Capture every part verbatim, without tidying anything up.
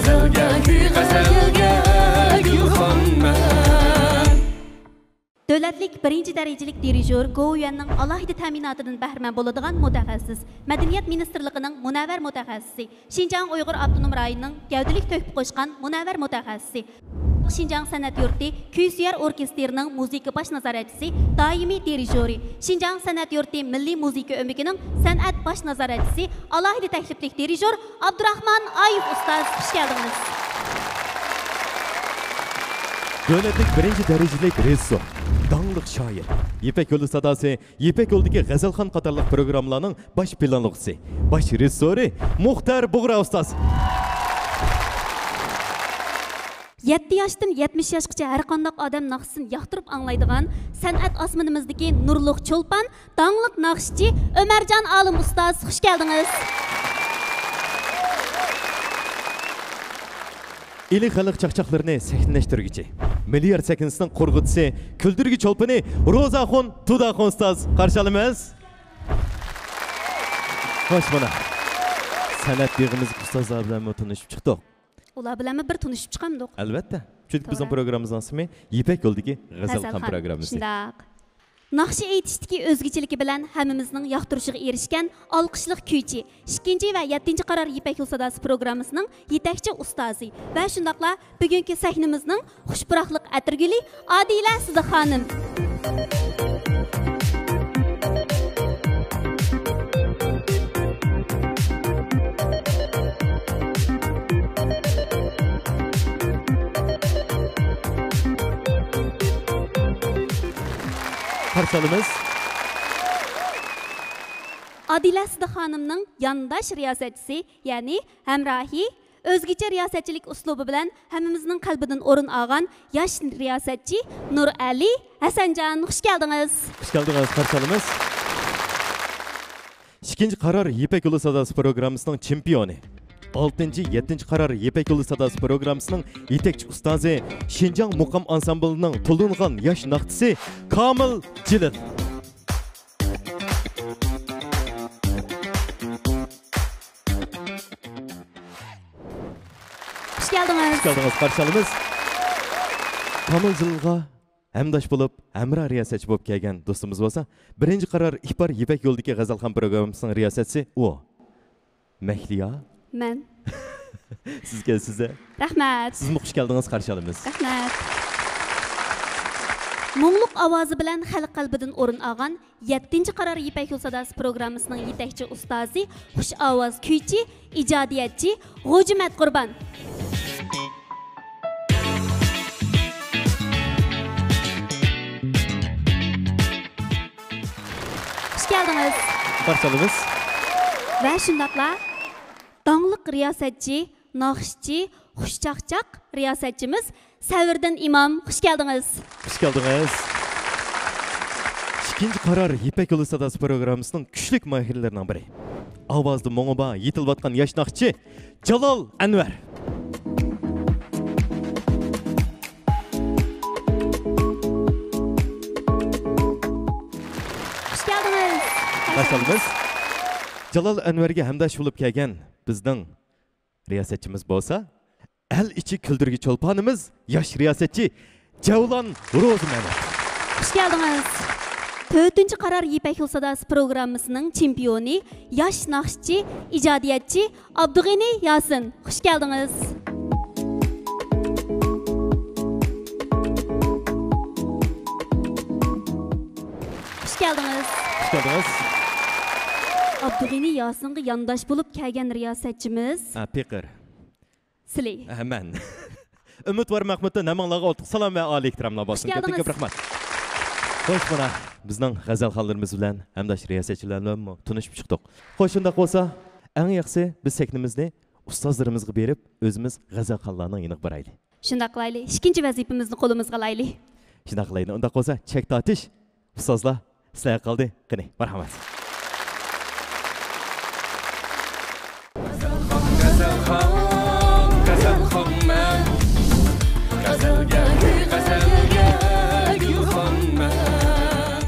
غەزەلگە، كۈي غەزەلگە گۈلخانمەن. دۆلەتلىك بىرىنچى دەرىجىلىك دىرىژور گوۋۇيۈەننىڭ ئالاھىدە تەمىناتىدىن بەھرىمەن بولىدىغان مۇتەخەسسىس، مەدەنىيەت مىنىستىرلىقىنىڭ مۇنەۋۋەر مۇتەخەسسىسى، شىنجاڭ ئۇيغۇر ئاپتونوم رايونىنىڭ گەۋدىلىك تۆھپە قوشقان مۇنەۋۋەر مۇتەخەسسىسى، شىنجاڭ سەنئەت يۇرتى كۈي سۆيەر ئوركېستىرىنىڭ مۇزىكا باش نازارەتچىسى، دائىمىي دىرىژورى، شىنجاڭ سەنئەت يۇرتى مىللىي مۇزىكا ئۆمىكىنىڭ سەنئەت باش نازارەتچىسى، ئالاھىدە تەكلىپلىك دىرىژور ئابدۇراخمان ئايۇف ئۇستاز، خۇش كەلدىڭىز. دۆلەتلىك بىرىنچى دەرىجىلىك رېژىسسور، داڭلىق شائىر، يىپەك يولى ساداسى، يىپەك يولىدىكى غەزەلخان قاتارلىق پروگراممىلارنىڭ باش پىلانلىغۇچىسى، باش رېژىسسورى مۇختەر بۇغرا ئۇستاز. يەتتە ياشتىن يەتمىش ياشقىچە ھەر قانداق ئادەم ناخشىسىنى ياقتۇرۇپ ئاڭلايدىغان سەنئەت ئاسمىنىمىزدىكى نۇرلۇق چولپان، داڭلىق ناخشىچى ئۆمەرجان ئالىم ئۇستاز، خۇش كەلدىڭىز. ئىلى خەلق چاقچاقلىرىنى سەھنىلەشتۈرگۈچى، مىليارد سەھنىسىنىڭ قۇرغۇچىسى، كۈلدۈرگۈ چولپىنى روزاخۇن تۇداخۇن ئۇستاز، قارشى ئالىمىز. خوش، مانا، سەنئەت بېغىمىزدىكى ئۇستازلار بىلەنمۇ تونۇشۇپ چىقتۇق. ئۇلار بىلەنمۇ بىر تونۇشۇپ چىقامدۇق؟ ئەلۋەتتە. چۈنكى بىزنىڭ توغرا. پروگراممىمىزنىڭ ئىسمى يىپەك يولىدىكى غەزەلخان غەزەلخان. پروگراممىسى. شۇنداق. ناخشا ئېيتىشتىكى ئۆزگىچىلىكى بىلەن ھەممىمىزنىڭ ياقتۇرۇشىغا ئېرىشكەن ئالقىشلىق كۈيچى، ئىككىنچى ۋە يەتتىنچى قارار يىپەك يولى ساداسى پروگراممىسىنىڭ يېتەكچى ئۇستازى ۋە شۇنداقلا بۈگۈنكى سەھنىمىزنىڭ خۇش پۇراقلىق ئەتىرگۈلى ئادىلە سىدىق خانىم. قارشى ئالىمىز. ئادىلە سىدىق خانىمنىڭ يانداش رىياسەتچىسى، يەنى ھەمراھى، ئۆزگىچە رىياسەتچىلىك ئۇسلۇبى بىلەن ھەممىمىزنىڭ قەلبىدىن ئورۇن ئالغان ياش رىياسەتچى نۇرئەلى ھەسەنجان، خۇش كەلدىڭىز. خۇش كەلدىڭىز، قارشى ئالىمىز. ئىككىنچى قارار يىپەك يولى ساداسى پروگراممىسىنىڭ چېمپىيونى، ئالتىنچى، يەتتىنچى قارار يىپەك يولى ساداسى پروگراممىسىنىڭ يېتەكچى ئۇستازى، شىنجاڭ مۇقام ئانسامبىلىنىڭ تونۇلغان ياش ناخشىچىسى كامىل جېلىل. خۇش كەلدىڭىز. خۇش كەلدىڭىز، قارشى ئالىمىز. كامىل جېلىلغا ھەمداش بولۇپ، ھەمراھ رىياسەتچى بولۇپ كەلگەن دوستىمىز بولسا، بىرىنچى قارار ئىپار يىپەك يولىدىكى غەزەلخان پروگراممىسىنىڭ رىياسەتچىسى ئۇ. مەھلىيا. مەن. سىز كەلسىز-ە. رەھمەت. سىزمۇ خۇش كەلدىڭىز، قارشى ئالىمىز. رەھمەت. مۇڭلۇق ئاۋازى بىلەن خەلق قەلبىدىن ئورۇن ئالغان يەتتىنچى قارار يىپەك يول ساداسى پروگراممىسىنىڭ يېتەكچى ئۇستازى، خۇش ئاۋاز كۈيچى، ئىجادىيەتچى غوجىمەت قۇربان. خۇش كەلدىڭىز. قارشى ئالىمىز. ۋە شۇنداقلا داڭلىق رىياسەتچى، ناخشىچى، خۇشچاقچاق رىياسەتچىمىز سەۋرىدىن ئىمام، خۇش كەلدىڭىز. خۇش كەلدىڭىز. ئىككىنچى قارار يىپەك يولى ساداسى پروگراممىسىنىڭ كۈچلۈك ماھىرلىرىنىڭ بىرى. ئاۋازدا مۇڭى بار، يېتىلىۋاتقان ياش ناخشىچى جالال ئەنۋەر. خۇش كەلدىڭىز. خۇش كەلدىڭىز. جالال ئەنۋەرگە ھەمداش بولۇپ كەلگەن بىزنىڭ رىياسەتچىمىز بولسا، ئەل ئىچى كۈلدۈرگۈ چولپانىمىز، ياش رىياسەتچى جەۋلان روزىمەمەت. خۇش كەلدىڭىز. تۆتىنچى قارار يىپەك يول ساداسى پروگراممىسىنىڭ چېمپىيونى، ياش ناخشىچى، ئىجادىيەتچى ئابدۇغېنى ياسىن. خۇش كەلدىڭىز. خۇش كەلدىڭىز. خۇش كەلدىڭىز. ئابدۇغېنى ياسىنغا يانداش بولۇپ كەلگەن رىياسەتچىمىز. ھە، پېقىر. سىلى. ھە، مەن. ئۈمىدۋار مەخمۇتتىن ھەممىڭلارغا ئوتلۇق سالام ۋە ئالىي ئېھتىراملار بولسۇن. خۇش كەلدىڭىز. كۆپتىن كۆپ رەھمەت. خوش، مانا، بىزنىڭ غەزەلخانلىرىمىز بىلەن ھەمداش رىياسەتچىلەر بىلەنمۇ تونۇشۇپ چىقتۇق. خوش، شۇنداق بولسا، ئەڭ ياخشىسى بىز سەھنىمىزنى ئۇستازلىرىمىزغا بېرىپ، ئۆزىمىز غەزەلخانلارنىڭ يېنىغا بارايلى. شۇنداق قىلايلى. ئىككىنچى ۋەزىپىمىزنى قولىمىزغا ئالايلى. شۇنداق قىلايلى. ئۇنداق بولسا، چەك تارتىش، ئۇستازلار، سىلەرگە قالدى. قېنى، مەرھەمەت. غەزەلخان، غەزەلخان مەن. غەزەلگە، غەزەلگە گۈلخان مەن.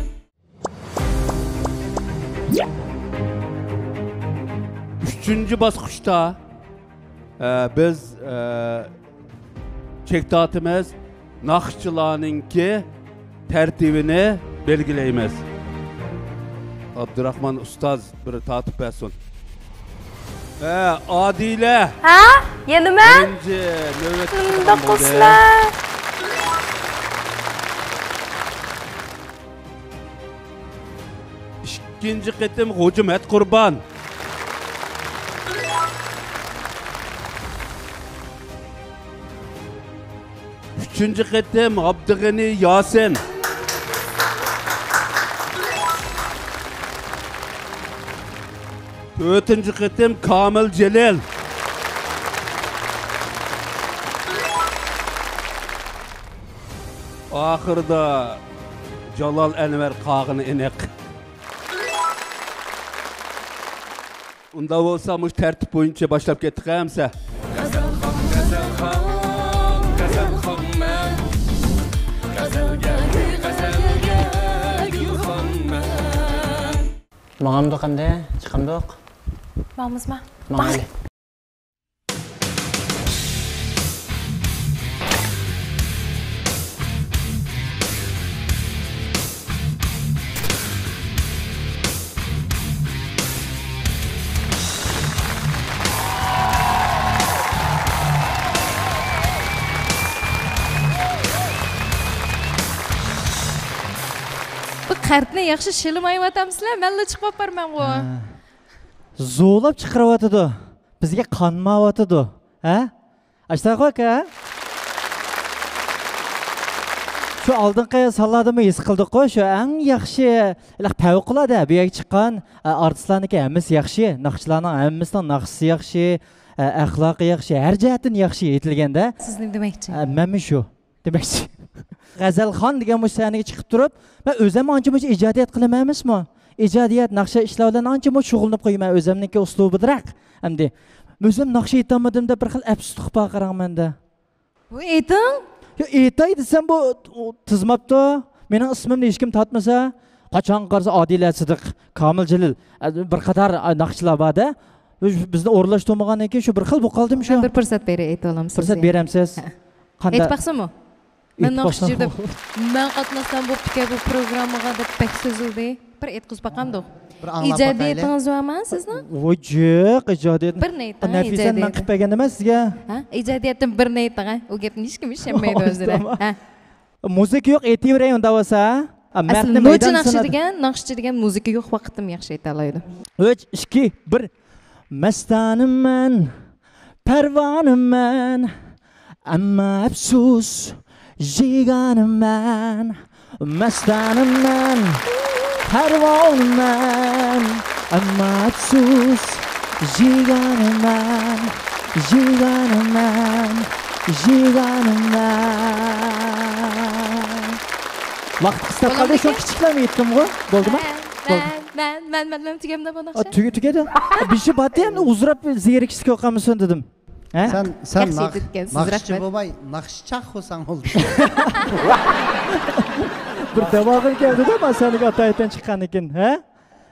ئۈچىنچى باسقۇچتا ئە، بىز، ئە، چەك تارتىمىز. ناخشىچىلارنىڭكى تەرتىپىنى بەلگىلەيمىز. ئابدۇراخمان ئۇستاز بىر تارتىپ بەرسۇن. ھە، ئادىلە. ھە؟ يەنە مەن؟ بىرىنچى نۆۋەتتە چىقىدىغان بولدى. ئىككىنچى قېتىم غوجىمەت قۇربان. ئۈچىنچى قېتىم ئابدۇغېنى ياسىن. تۆتىنچى قېتىم كامىل جېلىل. ئاخىرىدا جالال ئەنۋەر قالغىنى ئېنىق. ئۇنداق بولسا، مۇشۇ تەرتىپ بويىچە باشلاپ كەتتۇق ئەمسە. غەزەلخان، غەزەلخان، غەزەلخانمەن. غەزەلگە، غەزەلگە گۈلخانمەن. ماڭامدۇق ئەمدى؟ چىقامدۇق؟ ماڭىمىزما؟ ماڭايلى. بۇ قەرتنى ياخشى شىلىمايۋاتامسىلەر؟ مەنلا چىقىپ بارمەنغۇ. ھە. زورلاپ چىقىرىۋاتىدۇ. بىزگە قانمايۋاتىدۇ. ھە؟ ئاشتاق ئاكا. شۇ ئالدىنقى سانلاردىمۇ ھېس قىلدۇققۇ، شۇ ئەڭ ياخشى، پەۋقۇلئاددە بۇ يەرگە چىققان، ئە، ئارتىسلارنىڭكى ھەممىسى ياخشى، ناخشىچىلارنىڭ ھەممىسىنىڭ ناخشىسى ياخشى، ئە، ئەخلاقى ياخشى، ھەر جەھەتتىن ياخشى ئېيتىلگەندە. سىز نېمە دېمەكچى؟ ئە، مەنمۇ شۇ دېمەكچى. غەزەلخان دېگەن مۇشۇ سەھنىگە چىقىپ تۇرۇپ، مەن ئۆزۈم ئانچە-مۇنچە ئىجادىيەت قىلىمەن ئەمەسمۇ؟ ئىجادىيەت، ناخشا ئىشلار بىلەن ئانچە-مۇنچە شۇغۇللىنىپ قويىمەن، ئۆزۈمنىڭكى ئۇسلۇبىدىراق. ئەمدى ئۆزۈم ناخشا ئېيتالمىدىم دەپ بىر خىل ئەپسۇسلۇق بار قاراڭ مەندە. بۇ ئېيتىڭ. يا، ئېيتاي دېسەم، بۇ تىزماپتۇ. مېنىڭ ئىسمىمنى ھېچكىم تارتمىسا، قاچان قارىسا ئادىلە سىدىق، كامىل جېلىل، ئە، بىر قاتار، ئە، ناخشىچىلار بار-دە. بىزنى ئورۇنلاشتۇرمىغاندىن كېيىن شۇ بىر خىل بولۇپ قالدىم شۇ. مەن بىر پۇرسەت بېرەي، ئېيتىۋالامسىز؟ پۇرسەت بېرەمسىز؟ ھە. قانداق؟ ئېيتىپ باقسىمۇ؟ مەن ئېيتىپ ناخشىچى باقسام دەپ، مەن قاتناشسام بوپتىكەن بۇ پروگراممىغا دەپ بەك سۆزلىدى. بىر ئېيتقۇزۇپ باقامدۇق؟ بىر ئاڭلاپ باقايلى. ئىجادىيىتىڭىز بارمۇ سىزنىڭ؟ ۋوي جىق ئىجادىيەت. بىرنى ئېيتىڭ، نەپىسە، مەن ئىجادىيەت. قىلىپ بەرگەن ئەمەس سىزگە. ھە؟ ئىجادىيەتتىن بىرنى ئېيتىڭ، ھە؟ ئۇ گەپنى ھېچكىم ئىشەنمەيدۇ ئۆزىنى. ھە؟ مۇزىكا يوق، ئېيتىۋېرەي ئۇنداق بولسا. ھە؟ ئەسلى مەردنى نوچى مەيدان ناخشا سىنىدۇ. دېگەن ناخشىچى دېگەن مۇزىكا يوق ۋاقىتتىمۇ ياخشى ئېيتالايدۇ. ئۈچ، ئىككى، بىر. مەستانىمەن، پەرۋانىمەن، ئەمما ئەپسۇس، يېگانىمەن. مەستانىمەن، پەرۋانىمەن، ئەمما ئەپسۇس، يېگانىمەن، يېگانىمەن، يېگانىمەن. ۋاقىت قىستاپ قالدى، شۇ كىچىكلەرنى ئېيتتىمغۇ. بولدىما؟ مەن، بولدى. مەن، مەن، مەن، مەن، مەن، تۈگەمدە بۇ ناخشا؟ ئا، تۈگە-، تۈگىدى. بېشى باتتى، ئەمدى ئۇزراپ زېرىكىشكە قالمىسۇن دېدىم. ھە؟ سەن، سەن ياخشى ناخ-، ئېيتىپكەنسىز، ناخشىچى رەھمەت. بولماي، ناخشىچاق بولساڭ بولدى. بىر دەۋاغىن كەلدىدە، مەن سەنگە ئاتايىتەن چىققاندىن كېيىن، ھە؟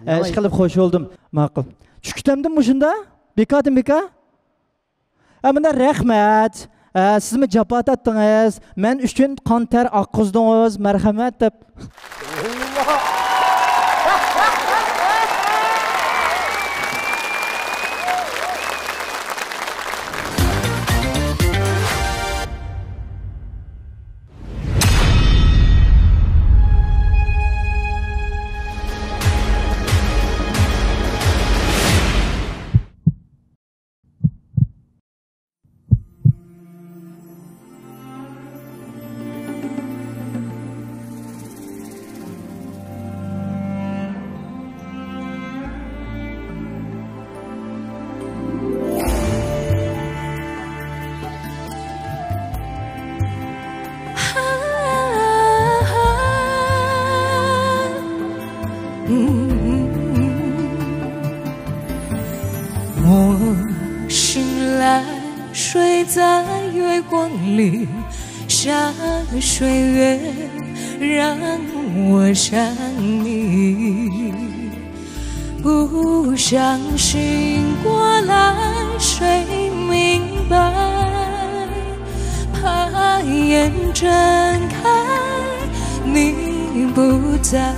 ئە، ئىشقىلىپ خوش بولدۇم. ماقۇل. چۈش كۈتەمدىم مۇشۇندا؟ بىكاردىن بىكار؟ ئە، مۇنداق رەھمەت. ئە، سىزمۇ جاپا تارتتىڭىز. مەن ئۈچۈن قان تەر ئاققۇزدىڭىز، مەرھەمەت دەپ. 我醒来，睡在月光里，下个岁月让我想你。不想醒过来，睡迷盛开，你不在，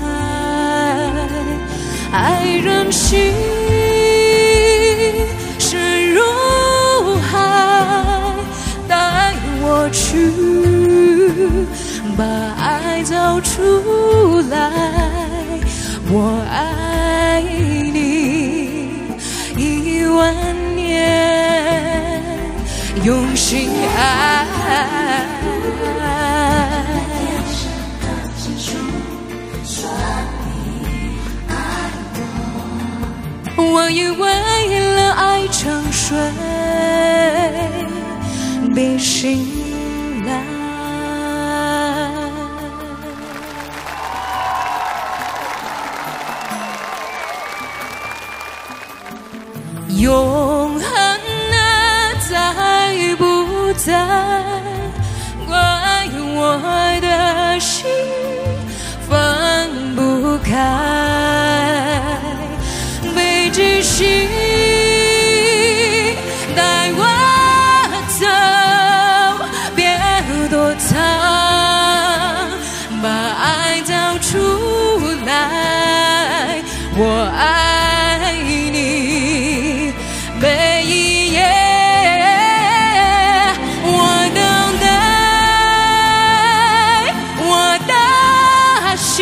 爱人心深如海，带我去，把爱造出来。我爱你一万年，用心爱。我愿为了爱沉睡，别醒来。永恒的在不在，怪我的心 放不开，北极星带我走，别躲藏，把爱造出来。我爱你，每一夜我等待，我的心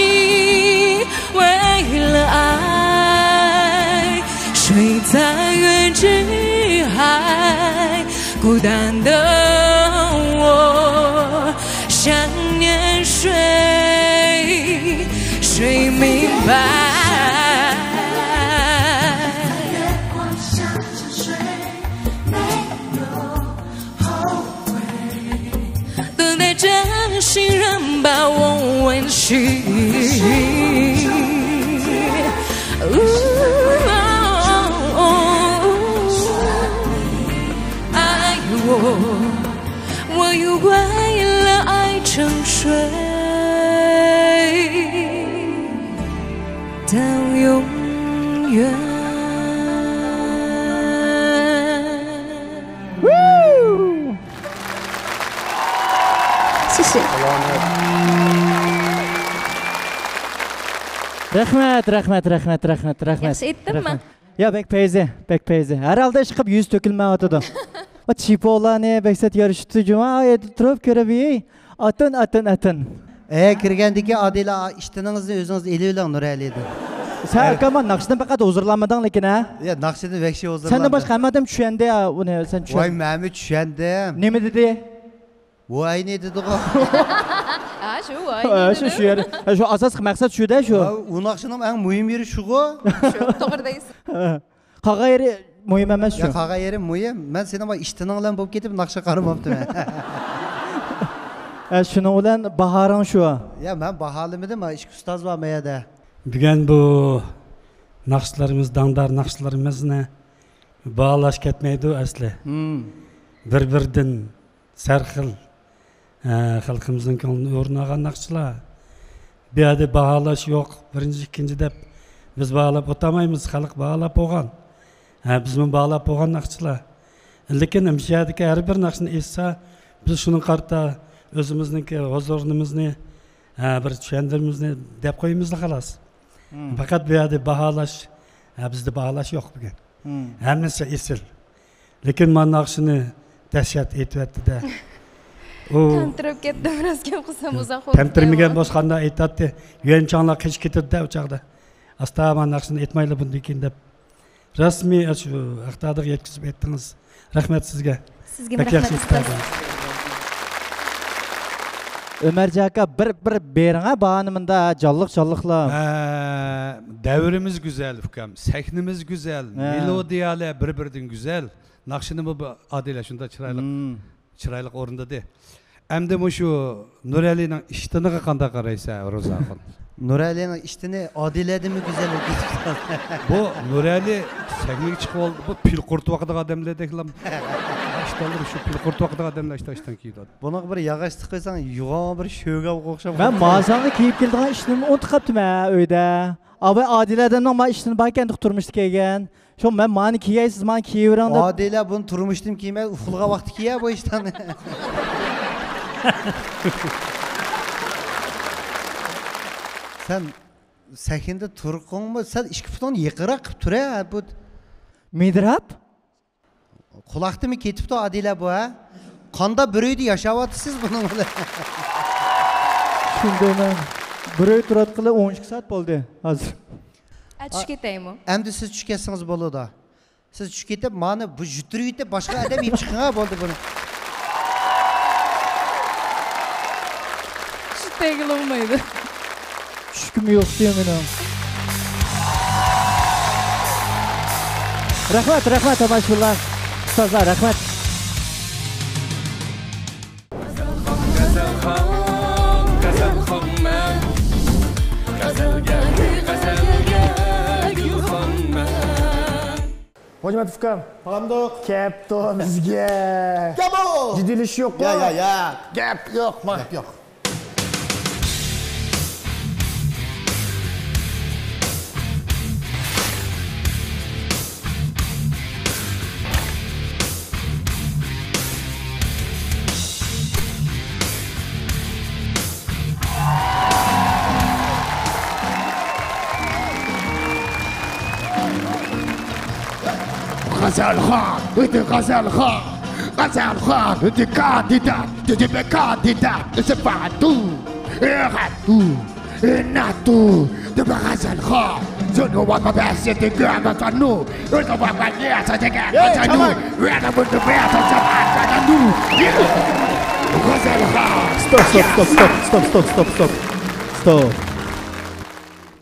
为了爱，睡在月之海，孤单的我想念谁，谁明白？ 等待着信任把我温习。爱我，我愿为了爱沉睡，到永远。 谢谢。رەھمەت، رەھمەت، رەھمەت، رەھمەت، رەھمەت. ياخشى ئېيتتىممۇ؟ رەھمەت. يا، بەك پەيزى، بەك پەيزى. ھەر ھالدا ئىشقىلىپ يۈز تۆكۈلمەيۋاتىدۇ. ئۇ چىپولانى بەك سەت يارىشىپتۇ جۇما، ئۇ يەردە تۇرۇپ كۆرۈپ، ئەي، ئاتىن، ئاتىن، ئاتىن. ئە، كىرگەندىكى ئادىلە، ئىشتىنىڭىزنى ئۆزىڭىز ئېلىۋېلىڭ، نۇرئەلى دېدى. سەن، ئەر- ئاكام، ناخشىدىن پەقەت ھۇزۇرلانمىدىڭ لېكىن، ھە؟ يا، ناخشىدىن ۋەھشىي ھۇزۇرلاندىم. سەندىن باشقا ھەممە ئادەم چۈشەندى، ھە، ئۇنى سەن چۈشەن- ۋاي، مەنمۇ چۈشەندىم. نېمە دېدى؟ ۋاينى دېدىغۇ. ھە، شۇ ۋاينى ھە، شۇ، دېدى. شۇ يەر. ھە، شۇ ئاساسلىق مەقسەت شۇ-دە، شۇ. ۋاي، ئۇ ناخشىنىڭ ئەڭ مۇھىم يېرى شۇغۇ. شۇ، توغرا دەيسىز. قالغان يېرى مۇھىم ئەمەس شۇ. يا، قالغان يېرى مۇھىم. مەن سېنىڭ بۇ ئىشتىنىڭ بىلەن بولۇپ كېتىپ ناخشا قارىماپتىمەن. ھە، شۇنىڭ بىلەن باھارىڭ شۇ. يا، مەن باھالىمىدىم، ھە، ئىككى ئۇستاز بار ما يەردە. بۈگۈن بۇ ناخشىلىرىمىز، داڭدار ناخشىلىرىمىزنى باھالاش كەتمەيدۇ ئەسلى. ھىم. بىر-بىرىدىن سەرخىل، ئە، خەلقىمىزنىڭ كۆڭلىدىن ئورۇن ئالغان ناخشىلار. بۇ يەردە باھالاش يوق، بىرىنچى، ئىككىنچى دەپ بىز باھالاپ ئولتۇرمايمىز، خەلق باھالاپ بولغان. ھە، بىزمۇ باھالاپ بولغان ناخشىلار. لېكىن مۇشۇ يەردىكى ھەر بىر ناخشىنى ئېيتسا، بىز شۇنىڭغا قارىتا ئۆزىمىزنىڭكى ھۇزۇرنىمىزنى، ھە، بىر چۈشەندۈرمىمىزنى دەپ قويىمىزلا خالاس. ھىم. پەقەت بۇ يەردە باھالاش، ھە، بىزدە باھالاش يوق بۈگۈن. ھىم. ھەممىسى ئېسىل. لېكىن مانا ناخشىنى دەھشەت ئېيتىۋەتتى-دە. ئۇ تەمتىرەپ كەتتىم، راست گەپ قىلسام، ئۇزاق بولۇپ تەمتىرىمىگەن كېتەيمۇ. بولسا قانداق ئېيتاتتى؟ يۈەنچاڭلار قېچىپ كېتىدۇ-دە ئۇ چاغدا. ئاستا مانا ناخشىنى ئېيتمايلى بۇندىن كېيىن دەپ. رەسمىي شۇ ھەقتادىغا يەتكۈزۈپ ئېيتتىڭىز. رەھمەت سىزگە. سىزگىمۇ بەك ياخشى رەھمەت، ئۇستاز. ئۆمەرجان ئاكا، بىر، بىر بېرىڭە باھانى مۇندا جانلىق، جانلىقلا. ھە، دەۋرىمىز گۈزەل، ئۇكام. سەھنىمىز گۈزەل، ھە. مېلودىيەلەر بىر-بىرىدىن گۈزەل. ناخشىنىمۇ بۇ ئادىلە شۇنداق چىرايلىق، ھىم. چىرايلىق ئورۇندىدى. ئەمدى مۇشۇ نۇرئەلىنىڭ ئىشتىنىغا قانداق قارايسەن، روزاخۇن؟ نۇرئەلىنىڭ ئىشتىنى ئادىلەدىنمۇ گۈزەل بولۇپ كېتىپتۇ. بۇ نۇرئەلى سەھنىگە چىقىپ بولدى، بۇ پىل قۇرۇتۇۋاتىدىغان ئادەملەردەكلا. ئىشتانلىرى شۇ پىل قۇرۇتۇۋاتىدىغان ئادەملەر ئىشتان، ئىشتان كىيىدۇ. بۇنىڭغا بىر ياغاچ تىقىپ قويساڭ، يوغان بىر شۆگەلگە ئوخشاپ مەن قالىدۇ. مازاڭدا كىيىپ كېلىدىغان ئىشتىنىمنى ئۇنتۇپ قاپتىمەن ئۆيدە. ئاۋاي، ئادىلە ئادەمنىڭ ما ئىشتىنى باركەن تۇرمۇشتا كىيگەن. شۇ مەن مانى كىيەي، سىز مانى كىيىۋېرىڭ دەپ. ئادىلە بۇنى تۇرمۇشتىمۇ كىيمەي، ئۇخلىغان ۋاقتى كىيە بۇ ئىشتاننى. سەن سەھنىدە تۇرقۇڭمۇ؟ سەن ئىككى پۇتۇڭنى يېقىنراق قىلىپ تۇر ھە، بۇ. مىدىراب؟ قۇلاقتىنمۇ كېتىپتۇ ئادىلە بۇ ھە؟ قاندا بىر ئۆيدە ياشاۋاتىسىز بۇنىڭ بىلەن. چۈشەندىمەن. بىر ئۆي تۇراتقىلى ئون ئىككى سائەت بولدى ھازىر. ئە، چۈشۈپ كېتەيمۇ؟ ئەمدى سىز چۈشۈپ كەتسىڭىز بولىدۇ. سىز چۈشۈپ كېتىپ، مانا بۇ جۈتتۈرۈۋېتىپ، باشقا ئادەم يېپىپ چىقىڭ ھە، بولدى بۇنى. چۈشۈپ كەتكىلى بولمايدۇ. چۈشكۈم يوق دېيە مېنىڭ. رەھمەت، رەھمەت، تاماشىبىنلار. ئۇستازلار، رەھمەت. غەزەلخان، غەزەلخان مەن. غەزەلگە، غەزەلگە گۈلخان مەن. ھوجىمەت ئۇكام. قانداق؟ كەپتۇ بىزگە. كەپۇ! جىددىيلىشىش يوققۇ؟ يا، يا، يا. گەپ يوق، ما. گەپ يوق. غەزەلخان، ئىدى غەزەلخان. غەزەلخان، ئىدى كاندىدات، ئىدى بىر كاندىدات. ئىسپاتۇ، ئىغەتۇ، ئىناتۇ، دىبى غەزەلخان. زۇنۇۋان مەبەسىدى گۆمەزانۇ. Stop, stop, stop, stop, stop, stop, stop. Stop.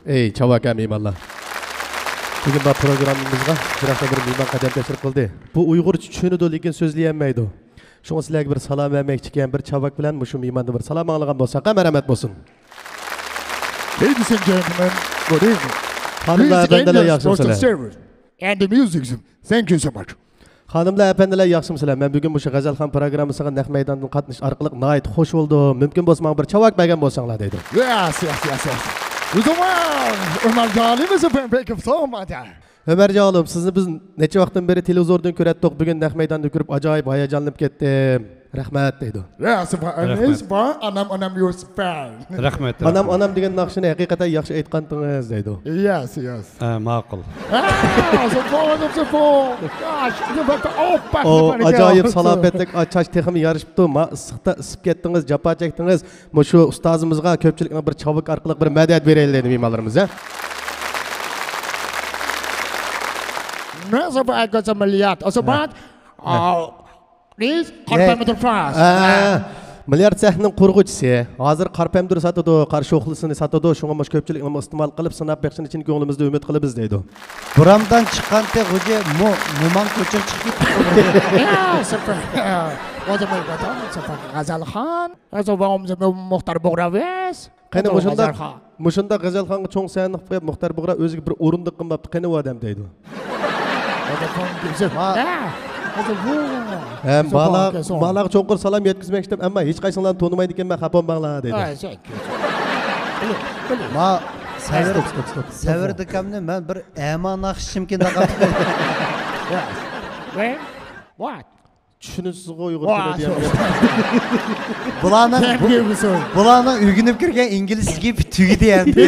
ئەي، چاۋاك ھە مېھمانلار. بۈگۈن بار پروگراممىمىزغا شەرەپلىك بىر مېھمان قەدەم تەشرىپ قىلدى. بۇ ئۇيغۇرچە چۈشىنىدۇ، لېكىن سۆزلىيەلمەيدۇ. شۇڭا سىلەرگە بىر سالام بەرمەكچىكەن، بىر چاۋاك بىلەن مۇشۇ مېھماندىن بىر سالام ئاڭلىغان بولساق ھە، مەرھەمەت بولسۇن. Ladies and gentlemen, good evening. خانىملار، ئەپەندىلەر، ياخشىمۇسىلەر؟ And the music. Thank you so much. خانىملار، ئەپەندىلەر، ياخشىمۇسىلەر؟ مەن بۈگۈن مۇشۇ غەزەلخان پروگراممىسىغا نەق مەيداندىن قاتنىشىش ئارقىلىق ناھايىتى خۇش بولدۇم. مۇمكىن بولسا ماڭا بىر چاۋاك بەرگەن بولساڭلار دەيدۇ. Yes, yes, yes, yes. ئۆمەرجان ئالىم، سىزنى بىز نەچچە ۋاقىتتىن بېرى تېلېۋىزوردىن كۆرەتتۇق. بۈگۈن نەق مەيداندا كۆرۈپ ئاجايىپ ھاياجانلىنىپ كەتتىم. رەھمەت دەيدۇ. رەھمەت. ئانام، ئانام يوسۇپەن. رەھمەت. ئانام، ئانام دېگەن ناخشىنى ھەقىقەتەن ياخشى ئېيتقانتىڭىز دەيدۇ. Yes, yes. ئە، ماقۇل. ئو، ئاجايىپ سالاپەتلىك، ئا، چاچ تېخىمۇ يارىشىپتۇ. ما، ئىسسىقتا ئىسسىپ كەتتىڭىز، جاپا چەكتىڭىز. مۇشۇ ئۇستازىمىزغا كۆپچىلىكنىڭ بىر چاۋىكى ئارقىلىق بىر مەدەت بېرەيلى دەيدۇ مېھمانلىرىمىز، ھە؟ نەزىبە گۈزەل مىليارد. ئۇسمان. ھە. ئاۋ. Please، قارا پەمبىدۇر فاس. ھە. مىليارد سەھنىنىڭ قۇرغۇچىسى. ھازىر قارا پەمبىدۇر ساتىدۇ، قارا شوخلىسىنى ساتىدۇ. شۇڭا مۇشۇ كۆپچىلىكنىڭ ئىستېمال قىلىپ، سىناپ بېقىشىنى چىن كۆڭلىمىزدە ئۈمىد قىلىمىز دەيدۇ. بۇرامدان چىققانتى غوجى مو-، موماڭ كۆچۈر چىقىپ كېتىپتۇ. يا، سۈپۈر. غوجى مو-، غوجى سۈپۈر. غەزەلخان. غەزەل ۋاڭ مۇختار بۇغراۋېس. قېنى، مۇشۇنداق، مۇشۇنداق غەزەلخانغا چوڭ سەھنە قىلىپ قويۇپ، مۇختار بۇغرا ئۆزىگە بىر ئورۇندۇق قىلماپتۇ. قېنى، ئۇ ئادەم دەيدۇ. ھە، بالا، بالىغا چوڭقۇر سالام يەتكۈزمەكچىدىم، ئەمما ھېچقايسىڭلارنى تونۇمايدىكەنمەن، خاپا بولماڭلار دەيدۇ. ما، سەۋر، سەۋر دىكامنى مەن بىر ئەما ناخشىچىمكىن دەپ قاپتىمەن. What? چۈشىنىسىزغۇ ئۇيغۇر تىلى دېگەن گەپ. بۇلارنىڭ، بۇ-، بۇلارنىڭ ئۆگىنىپ كىرگەن ئىنگلىزچىسى تۈگىدى ئەمدى.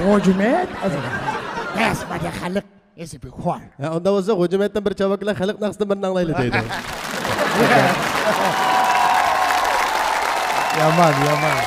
غوجىمەت، بەس، مانا خەلق ئېسى بىخوار. ھە، ئۇنداق بولسا غوجىمەتتىن بىر چاۋاك بىلەن خەلق ناخشىسىدىن بىرنى ئاڭلايلى دەيدۇ. يامان، يامان.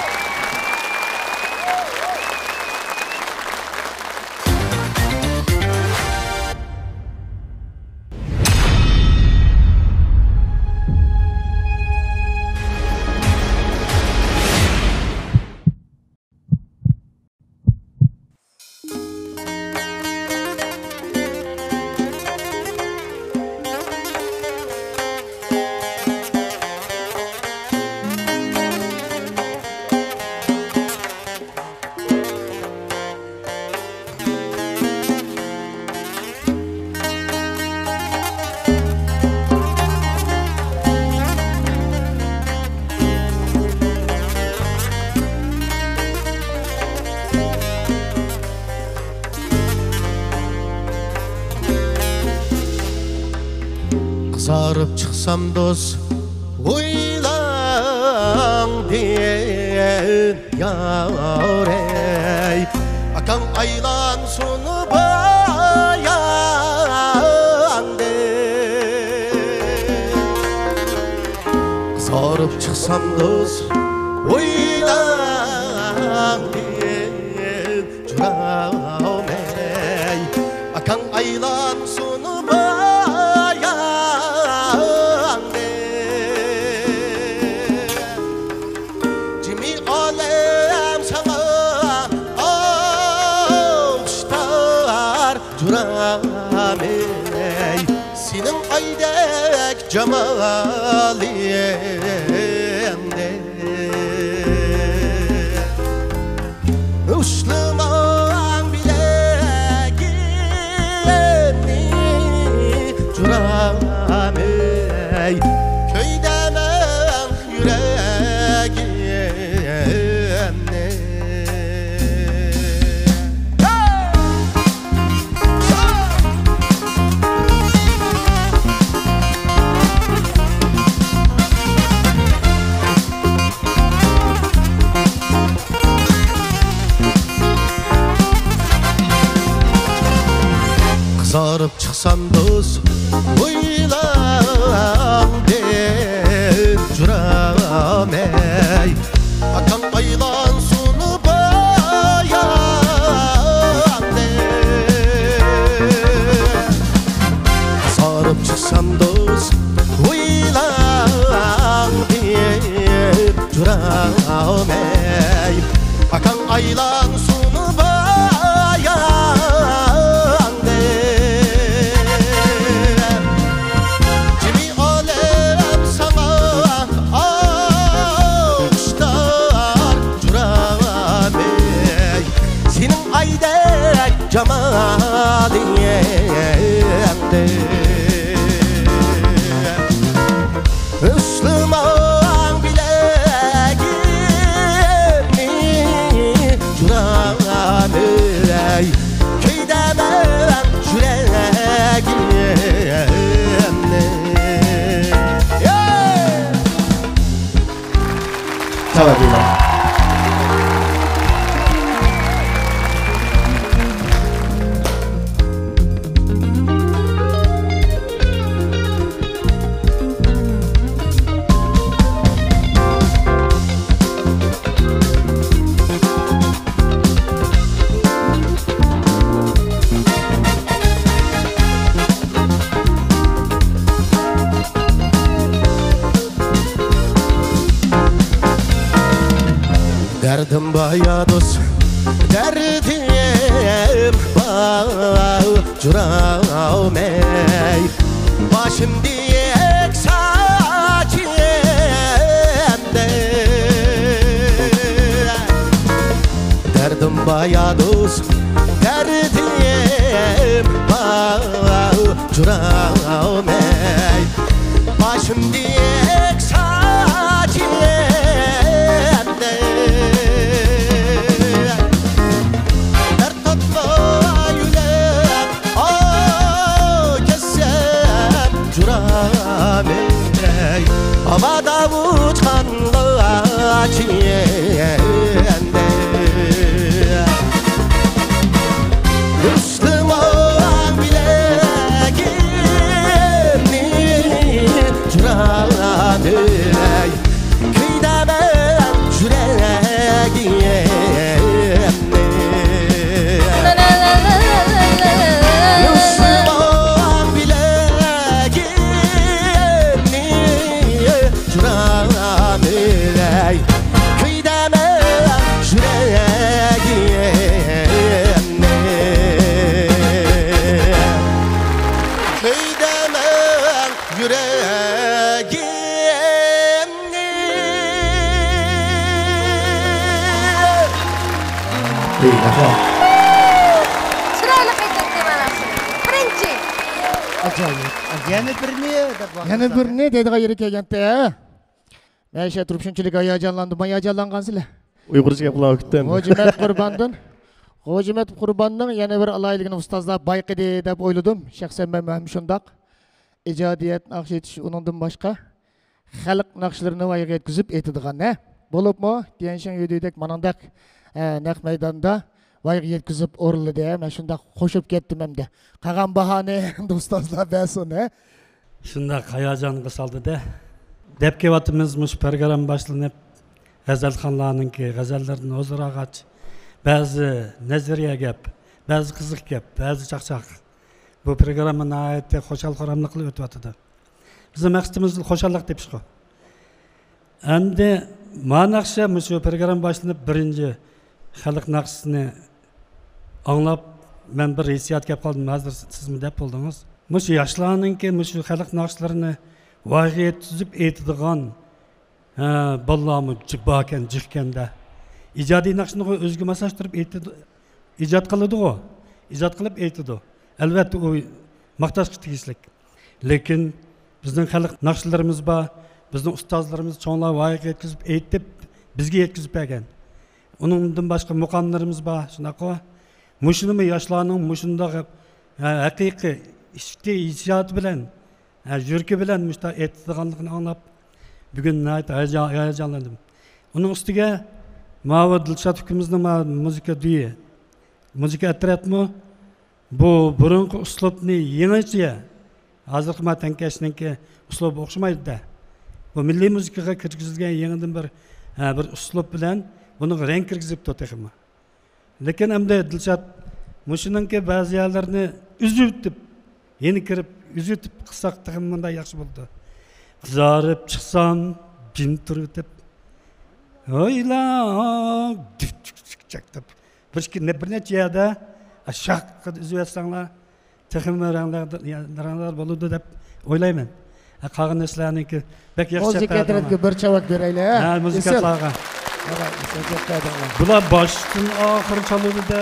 قىزارىپ چىقسام دوست، ۋوي. دىن يارەي، ئاكاڭ ئايلانسۇن باياندىن. قىزارىپ چىقسام دوست ھويلاڭدىن، جۇراۋەي، ئاكاڭ ئايلانسۇن باياندىن. جىمى ئالەم ساڭا ئالقىشلار، جۇراۋەي، سېنىڭ ئايدەك جامالىڭنى. ئۇسلىماڭ بىلەكنى، جۇراۋەي، كۆيدۈرمەڭ يۈرەكنى. قىزارىپ چىقسام دوست ھويلاڭدىن، جۇراۋەي، ئاكاڭ ئايلانسۇن باياندىن. قىزارىپ چىقسام دوست ھويلاڭدىن، جۇراۋەي، ئاكاڭ ئايلانسۇن باياندىن. جىمى ئالەم ساڭا ئالقىشلار، جۇراۋەي، سېنىڭ ئايدەك جامالىڭنى. ئۇسلىماڭ بىلەكنى، جۇراۋەي، كۆيدۈرمەڭ يۈرەكنى. تەۋەككۈللەر. دەردىم بار يا دوست، دەردىم بار، جۇراۋەي، باشىمدىكى ساچىمدە. دەردىم بار يا دوست، دەردىم بار، جۇراۋەي، باشىمدىكى ساچىمدە. دەرد تاتماي ئۆلۈپ، ئاھ كەچسەم، جۇراۋەي، ھاۋادا ئۇچقان لاچىندەك. ئۇسلىماڭ بىلەكنى، جۇراۋەي، كۆيدۈرمەڭ يۈرەكنى. ئۇسلىماڭ بىلەكنى، جۇراۋەي، كۆيدۈرمەڭ يۈرەكنى. كۆيدۈرمەڭ يۈرەكنى. ھەي، رەھمەت. چىرايلىق ئېيتاتتى مانا. بىرىنچى. ئاجايىپ. يەنە بىرنى دەپ يەنە بىرنى دەيدىغان يېرى كەلگەنتى. مەن شۇ تۇرۇپ شۇنچىلىك ھاياجانلاندىم، ھاياجانلانغانسىلەر. ئۇيغۇرچە گەپ قىلىۋاتىدۇ. غوجىمەت قۇرباندىن، غوجىمەت قۇرباننىڭ يەنە بىر ئالاھىدىلىكىنى ئۇستازلار بايقىدى دەپ ئويلىدىم. شەخسەن مەن ھەم شۇنداق. ئىجادىيەت ناخشا ئېيتىش، ئۇنىڭدىن باشقا خەلق ناخشىلىرىنى ۋايىغا يەتكۈزۈپ ئېيتىدىغان، ھە؟ بولۇپمۇ، تيەنشىن يۈدۈيدەك مانىڭدەك، ئە، نەق مەيداندا ۋايغا يەتكۈزۈپ ئورۇنلىدى. مەن شۇنداق قوشۇپ كەتتىم ئەمدى. قالغان باھانى ئۇستازلار بەرسۇن، ھە؟ شۇنداق ھاياجانغا سالدى-دە. دەپ كېلىۋاتىمىز، مۇشۇ پروگرامما باشلىنىپ، غەزەلخانلارنىڭكى غەزەللىرىدىن ھۇزۇر ئالغاچ، بەزى نەزەرىيە گەپ، بەزى قىزىق گەپ، بەزى چاقچاق. بۇ پروگرامما ناھايىتى خۇشال-خۇراملىق قىلىپ ئۆتۈۋاتىدۇ. بىزنىڭ مەقسىتىمىز خۇشاللىق تېپىشقۇ. ئەمدى ما ناخشا، مۇشۇ پروگرامما باشلىنىپ بىرىنچى خەلق ناخشىسىنى ئاڭلاپ، مەن بىر ھېسسىيات كەپ قالدىم، ھازىر سىزمۇ دەپ بولدىڭىز. مۇشۇ ياشلارنىڭكى مۇشۇ خەلق ناخشىلىرىنى ۋايغا يەتكۈزۈپ ئېيتىدىغان، ھە، بالىلارمۇ جىق باركەن، جىقكەن-دە. ئىجادىي ناخشىنىغۇ ئۆزىگە ماسلاشتۇرۇپ ئېيتىدۇ، ئىجاد قىلىدىغۇ، ئىجاد قىلىپ ئېيتىدۇ. ئەلۋەتتە، ئۇ ماختاشقا تېگىشلىك. لېكىن بىزنىڭ خەلق ناخشىلىرىمىز بار، بىزنىڭ ئۇستازلىرىمىز چوڭلار ۋايىقى يەتكۈزۈپ ئېيتىپ، بىزگە يەتكۈزۈپ بەرگەن. ئۇنىڭدىن باشقا مۇقاملىرىمىز بار، شۇنداققۇ؟ مۇشۇنىمۇ ياشلارنىڭ مۇشۇنداق، ھە، ھەقىقىي ئىچكى ھېسسىياتى بىلەن، ھە، يۈرىكى بىلەن مۇشۇنداق ئېيتىدىغانلىقىنى ئاڭلاپ، بۈگۈن ناھايىتى ھاياجان-، ھاياجانلاندىم. ئۇنىڭ ئۈستىگە ماۋۇ دىلشات ئۇكىمىزنىڭ ماۋۇ مۇزىكا دۈيى، مۇزىكا ئەترەتمۇ بۇ بۇرۇنقى ئۇسلۇبنى يېڭىچە، ھازىرقى ما تەڭكەشنىڭكى ئۇسلۇبى ئوخشىمايدۇ-دە. بۇ مىللىي مۇزىكىغا كىرگۈزۈلگەن يېڭىدىن بىر، ھە، بىر ئۇسلۇب بىلەن بۇنىڭغا رەڭ كىرگۈزۈپتۇ تېخىمۇ. لېكىن ئەمدى دىلشات مۇشۇنىڭكى بەزى يەرلىرىنى ئۈزۈۋېتىپ، يەنە كىرىپ ئۈزۈۋېتىپ قىلساق تېخىمۇ مۇنداق ياخشى بولىدۇ. قىزارىپ چىقسام جىم تۇرۇۋېتىپ، ھويلا، دۈك، دۈك، دۈك، چەك دەپ. بىر ئىككى، بىر نەچچە يەردە شاق قىلىپ ئۈزۈۋەتسەڭلار، تېخىمۇ رەڭدار، رەڭدار بولىدۇ دەپ ئويلايمەن. ھە، قالغان نەرسىلەرنىڭكى بەك ياخشى. مۇزىكا ئەترىتىگە بىر چاۋاك بېرەيلى، ھە؟ ھە، مۇزىكانتلارغا. بۇلار باشتىن ئاخىر چالىدۇ-دە.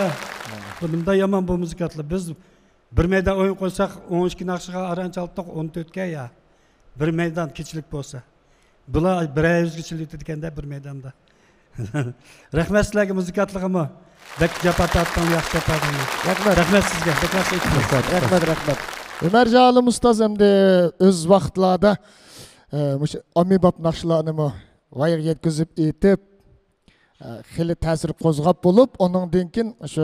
بۇ نېمىدا يامان بۇ مۇزىكانتلار. بىز بىر مەيدان ئويۇن قويساق، ئون ئىككى ناخشىغا ئاران چالتۇق، ئون تۆتكە يا. بىر مەيدان كېچىلىك بولسا. بۇلار بىرەر يۈزگە چېلىۋېتىدىكەن-دە بىر مەيداندا. رەھمەت سىلەرگە، مۇزىكانتلارغىمۇ. بەك جاپا تارتتىڭلار، ياخشى جاپا تارتتىڭلار. رەھمەت. رەھمەت سىزگە، بەك ياخشى ئېيتتىڭلار. رەھمەت، رەھمەت. ئۆمەرجان ئالىم ئۇستاز ئەمدى ئۆز ۋاقىتلاردا، ئە، مۇشۇ ئاممىباب ناخشىلارنىمۇ ۋايىغا يەتكۈزۈپ ئېيتىپ، ئە، خېلى تەسىر قوزغاپ بولۇپ، ئۇنىڭدىن كېيىن شۇ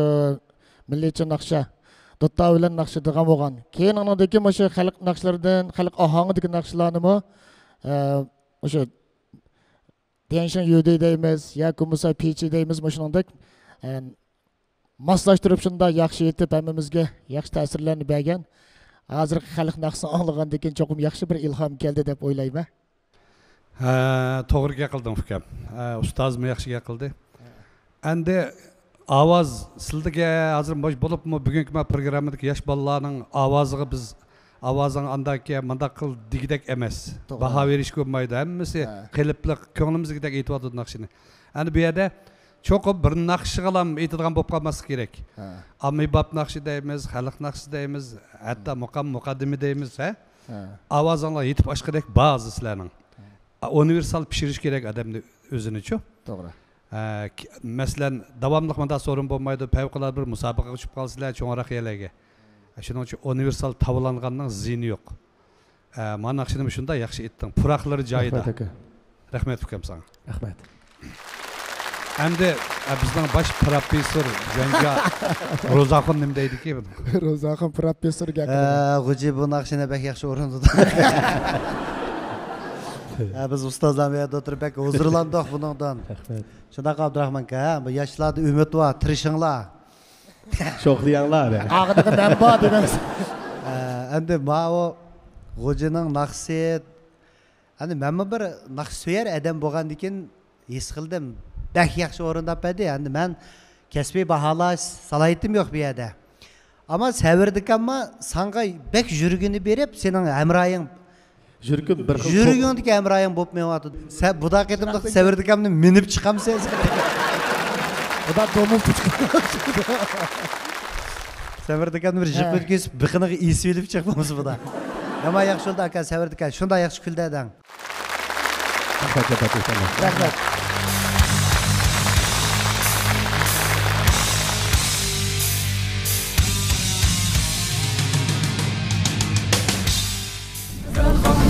مىللىيچە ناخشا، دۇتار بىلەن ناخشا دېگەن بولغان. كېيىن ئۇنىڭدىن كېيىن مۇشۇ خەلق ناخشىلىرىدىن، خەلق ئاھاڭىدىكى ناخشىلارنىمۇ، ئە، مۇشۇ ديەنشىڭ يۈدى دەيمىز ياكى بولمىسا پىچى دەيمىز، مۇشۇنىڭدەك، ئە، ماسلاشتۇرۇپ شۇنداق ياخشى ئېيتىپ، ھەممىمىزگە ياخشى تەسىرلەرنى بەرگەن. ھازىرقى خەلق ناخشىسىنى ئاڭلىغاندىن كېيىن چوقۇم ياخشى بىر ئىلھام كەلدى دەپ ئويلايمەن. ھە، توغرا گەپ قىلدىڭ ئۇكام. ھە، ئۇستازمۇ ياخشى گەپ قىلدى. ئەمدى ئاۋاز سىلدىكى ھازىر مۇش-، بولۇپمۇ بۈگۈنكى ما پروگراممىدىكى ياش بالىلارنىڭ ئاۋازىغا بىز، ئاۋازىڭ ئانداكى مۇنداق قىل دېگۈدەك ئەمەس. توغرا. باھا بېرىشكە بولمايدۇ. ھەممىسى ھە. قېلىپلىق، كۆڭلىمىزدىكىدەك ئېيتىۋاتىدۇ ناخشىنى. ئەمدى بۇ يەردە چوقۇم بىر ناخشىغىلا ئېيتىدىغان بولۇپ قالماسلىق كېرەك. ھە. ئاممىباب ناخشا دەيمىز، خەلق ناخشىسى دەيمىز، ھەتتا مۇقام مۇقەددىمە دەيمىز، ھە؟ ھە. ئاۋازىڭلار يېتىپ ئاشقۇدەك بار ھازىر سىلەرنىڭ. ھە. ئۇنىۋېرسال پىشۇرۇش كېرەك ئادەمنى ئۆزىنىچۇ. توغرا. ھە، ك-، مەسىلەن، داۋاملىق مۇنداق سورۇن بولمايدۇ، پەۋقۇلئاددە بىر مۇسابىقىگە چۈشۈپ قالىسىلەر، چوڭراق يەرلەرگە. شۇنىڭ ئۈچۈن ئۇنىۋېرسال تاۋلانغاننىڭ زىيىنى يوق. ئە، مانا ناخشىنى شۇنداق ياخشى ئېيتتىڭ. پۇراقلىرى جايىدا. رەھمەت ئاكا. رەھمەت ئۇكام ساڭا. رەھمەت. ئەمدى، ئە، بىزنىڭ باش پروفېسسور جەنگا روزاخۇن نېمە دەيدىكى بۇنى؟ روزاخۇن پروفېسسور گەپ قىلىدۇ. ئە، غوجى بۇ ناخشىنى بەك ياخشى ئورۇندىدى. ئە، بىز ئۇستازلار بۇ يەردە ئولتۇرۇپ بەك ھۇزۇرلاندۇق بۇنىڭدىن. رەھمەت. شۇنداق ئابدۇراخمان ئاكا، بۇ ياشلاردا ئۈمىد بار، تىرىشىڭلار. شوخلىياڭلار. ئاغىنىغا مەن بار دېمەمسىز. ئە، ئەمدى ماۋۇ غوجىنىڭ ناخشىسى، ئەمدى مەنمۇ بىر ناخشا سۆيەر ئادەم بولغاندىكىن ھېس قىلدىم. بەك ياخشى ئورۇنداپ بەردى. ئەمدى مەن كەسپىي باھالاش سالاھىيىتىم يوق بۇ يەردە. ئەمما سەۋر دىكامما ساڭا بەك يۈرىكىنى بېرىپ، سېنىڭ ھەمراھىڭ يۈرىكىم بىر خىل يۈرىكىڭدىكى ھەمراھىڭ بولۇپ مېڭىۋاتىدۇ. سەن بۇدا قېتىملىق سەۋر دىكامنى مىنىپ چىقامسەن سەن؟ بۇدا دومۇل تۇتقان. سەۋر دىكامنى بىر ھە. جىققا كېسىپ، بېقىنىغا ئېسىۋېلىپ چىق بولمىسا بۇدا. يامان ياخشى بولدى ئاكا، سەۋر دىكا. شۇنداق ياخشى كۈلدى ئاداڭ. رەھمەت.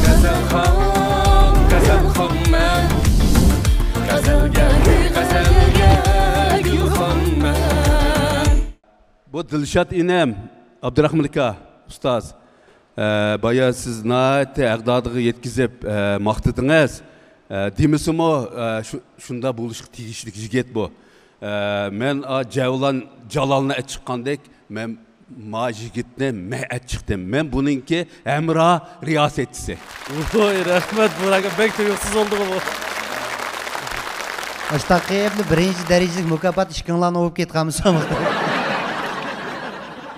غەزەلخان، غەزەلخانمەن. غەزەل دىلشات ئىنىم، ئابدۇراخمان ئاكا، ئۇستاز، ئە، بايا سىز ناھايىتى ھەقدادىغا يەتكۈزۈپ، ئە، ماختىدىڭىز. ئە، دېمىسىمۇ، ئە، شۇ، شۇنداق بولۇشقا تېگىشلىك يىگىت بۇ. ئە، مەن، ئا، جەۋلان جالالنى ئەچىققاندەك، مەن ما يىگىتنى مەن ئەچىقتىم. مەن بۇنىڭكى ھەمراھ رىياسەتچىسى. ۋوي، رەھمەت، بۇ ئاكا بەك تۇيۇقسىز بولدىغۇ بۇ. ئاشتاق قىلىپ بىرىنچى دەرىجىلىك مۇكاپات ئىككىڭلارنى ئوۋۇپ كەتكەنمىسۇ؟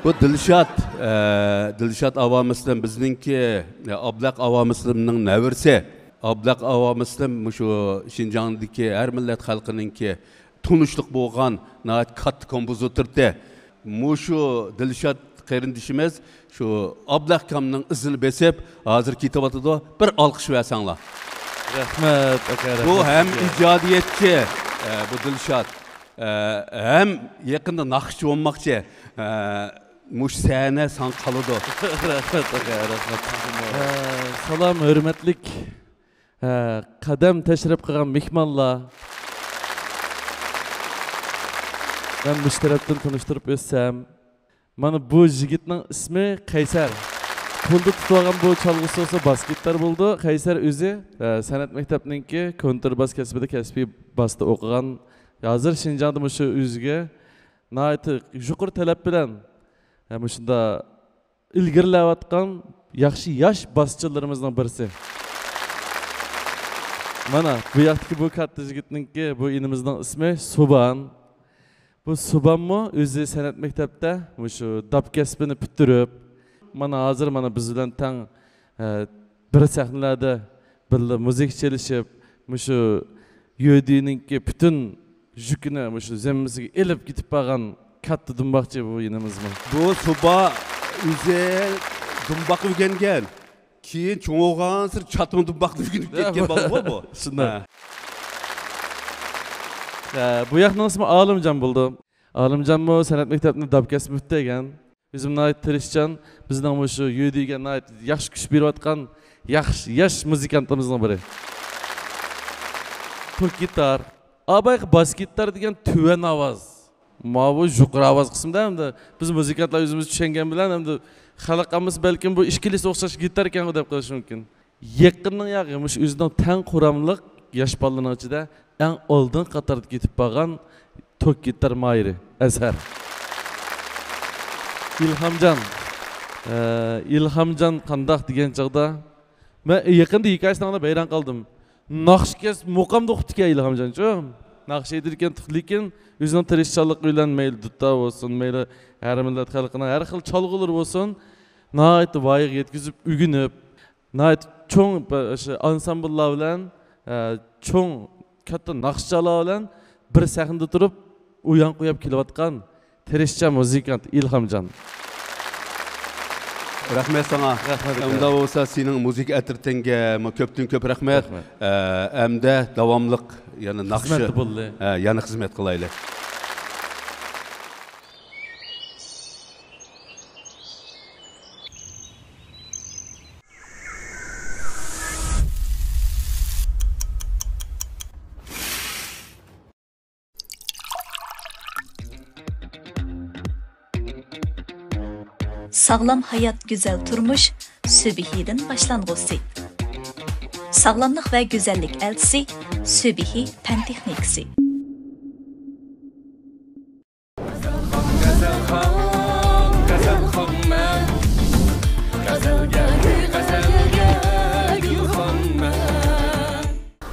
بۇ دىلشات، ئە، دىلشات ئاۋامىسلىم بىزنىڭكى، ئە، ئابلەق ئاۋامىسلىمنىڭ نەۋرىسى. ئابلەق ئاۋامىسلىم مۇشۇ شىنجاڭدىكى ھەر مىللەت خەلقىنىڭكى تونۇشلۇق بولغان ناھايىتى كاتتا كومپوزىتورتى. مۇشۇ دىلشات قېرىندىشىمىز شۇ ئابلەكامنىڭ ئىزىنى بېسىپ، ھازىر كېتىۋاتىدۇ. بىر ئالقىش بەرسەڭلار. رەھمەت، ئاكا، بۇ رەھمەت ھەم سىزگە. ئىجادىيەتچى، ئە، بۇ دىلشات، ئە، ھەم يېقىندا ناخشىچى بولماقچى. ئە، مۇشۇ سەھنە ساڭا قالىدۇ. رەھمەت، ئاكا، رەھمەت سىزگىمۇ. ئە، سالام، ھۆرمەتلىك ھە، قەدەم تەشرىپ قىلغان مېھمانلار. مەن مۇشۇ تەرەپتىن تونۇشتۇرۇپ ئۆتسەم، مانا بۇ يىگىتنىڭ ئىسمى قەيسەر. قولدا تۇتۇۋالغان بۇ چالغۇسى بولسا باس گىتار بولىدۇ. قەيسەر ئۆزى، ھە، سەنئەت مەكتەپنىڭكى كونترباس كەسپىدە كەسپىي باستا ئوقۇغان. ھازىر شىنجاڭدا مۇشۇ ئۆزىگە ناھايىتى يۇقىرى تەلەپ بىلەن، ھە، مۇشۇنداق ئىلگىرىلەۋاتقان ياخشى ياش باسچىلىرىمىزنىڭ بىرسى. مانا، بۇ ياقتىكى بۇ كاتتا يىگىتنىڭكى، بۇ ئىنىمىزنىڭ ئىسمى سۇبان. بۇ سۇبانمۇ ئۆزى سەنئەت مەكتەپتە مۇشۇ داپ كەسپىنى پۈتتۈرۈپ، مانا ھازىر مانا بىز بىلەن تەڭ، ئە، بىر سەھنىلەردە بىللە مۇزىكا چېلىشىپ، مۇشۇ يۆدىنىڭكى پۈتۈن يۈكىنى مۇشۇ زىممىسىگە ئېلىپ كېتىپ بارغان كاتتا دۇمباقچى بۇ ئىنىمىزمۇ. بۇ سۇبا ئۆزى دۇمباق ئۆگەنگەن. كېيىن چوڭ بولغانسېرى چاتما دۇمباقنى ئۆگىنىپ يا، كەتكەن بۇ بالا بۇ. شۇنداق. ھە. ھە، بۇ ياقنىڭ ئىسمى ئالىمجان بولىدۇ. ئالىمجانمۇ سەنئەت مەكتەپنى داپ كەسپى پۈتتۈرگەن. ئۆزۈم ناھايىتى تىرىشچان، بىزنىڭ مۇشۇ يۆدىگە ناھايىتى ياخشى كۈچ بېرىۋاتقان ياخشى ياش مۇزىكانتىمىزنىڭ بىرى. توك گىتار، ئابايقى باس گىتار دېگەن تۆۋەن ئاۋاز. ماۋۇ يۇقىرى ئاۋاز قىسمىدا ئەمدى بىز مۇزىكانتلار ئۆزىمىز چۈشەنگەن بىلەن ئەمدى خەلق ئاممىسى بەلكىم بۇ ئىككىلىسى ئوخشاش گىتار ئىكەنغۇ دەپ قېلىشى مۇمكىن. يېقىننىڭ ياقى مۇشۇ ئۆزىنىڭ تەڭ قۇراملىق ياش بالىلارنىڭ ئىچىدە ئەڭ ئالدىنقى قاتاردا كېتىپ بارغان توك گىتار ماھىرى ئەزھەر. ئىلھامجان. ئە، ئىلھامجان قانداق دېگەن چاغدا، مەن يېقىندا ھېكايىسىنى ئاڭلاپ ھەيران قالدىم. ناخشا كەس مۇقامدا ئۇقتىكەن ئىلھامجانچۇ. ناخشا ئېيتىدىكەن، لېكىن ئۆزىنىڭ تىرىشچانلىقى بىلەن مەيلى دۇتار بولسۇن، مەيلى ھەر مىللەت خەلقىنىڭ ھەر خىل چالغۇلىرى بولسۇن، ناھايىتى ۋايىغا يەتكۈزۈپ ئۆگىنىپ، ناھايىتى چوڭ بىر، شۇ ئانسامبىللار بىلەن، ئە، چوڭ، كاتتا ناخشىچىلار بىلەن بىر سەھنىدە تۇرۇپ، ئۇيان قويۇپ كېلىۋاتقان تىرىشچان مۇزىكانت ئىلھامجان. رەھمەت ساڭا. رەھمەت، ئۇكا. ئۇنداق بولسا، سېنىڭ مۇزىكا ئەترىتىڭگە كۆپتىن كۆپ رەھمەت. رەھمەت. ئە، ئەمدى داۋاملىق يەنە ناخشا، خىزمەتتە بولدى. ئە، يەنە خىزمەت قىلايلى. ساغلام ھايات، گۈزەل تۇرمۇش، سۈبھىدىن باشلانغۇسى. ساغلاملىق ۋە گۈزەللىك ئەلچىسى، سۈبھى پەن تېخنىكىسى.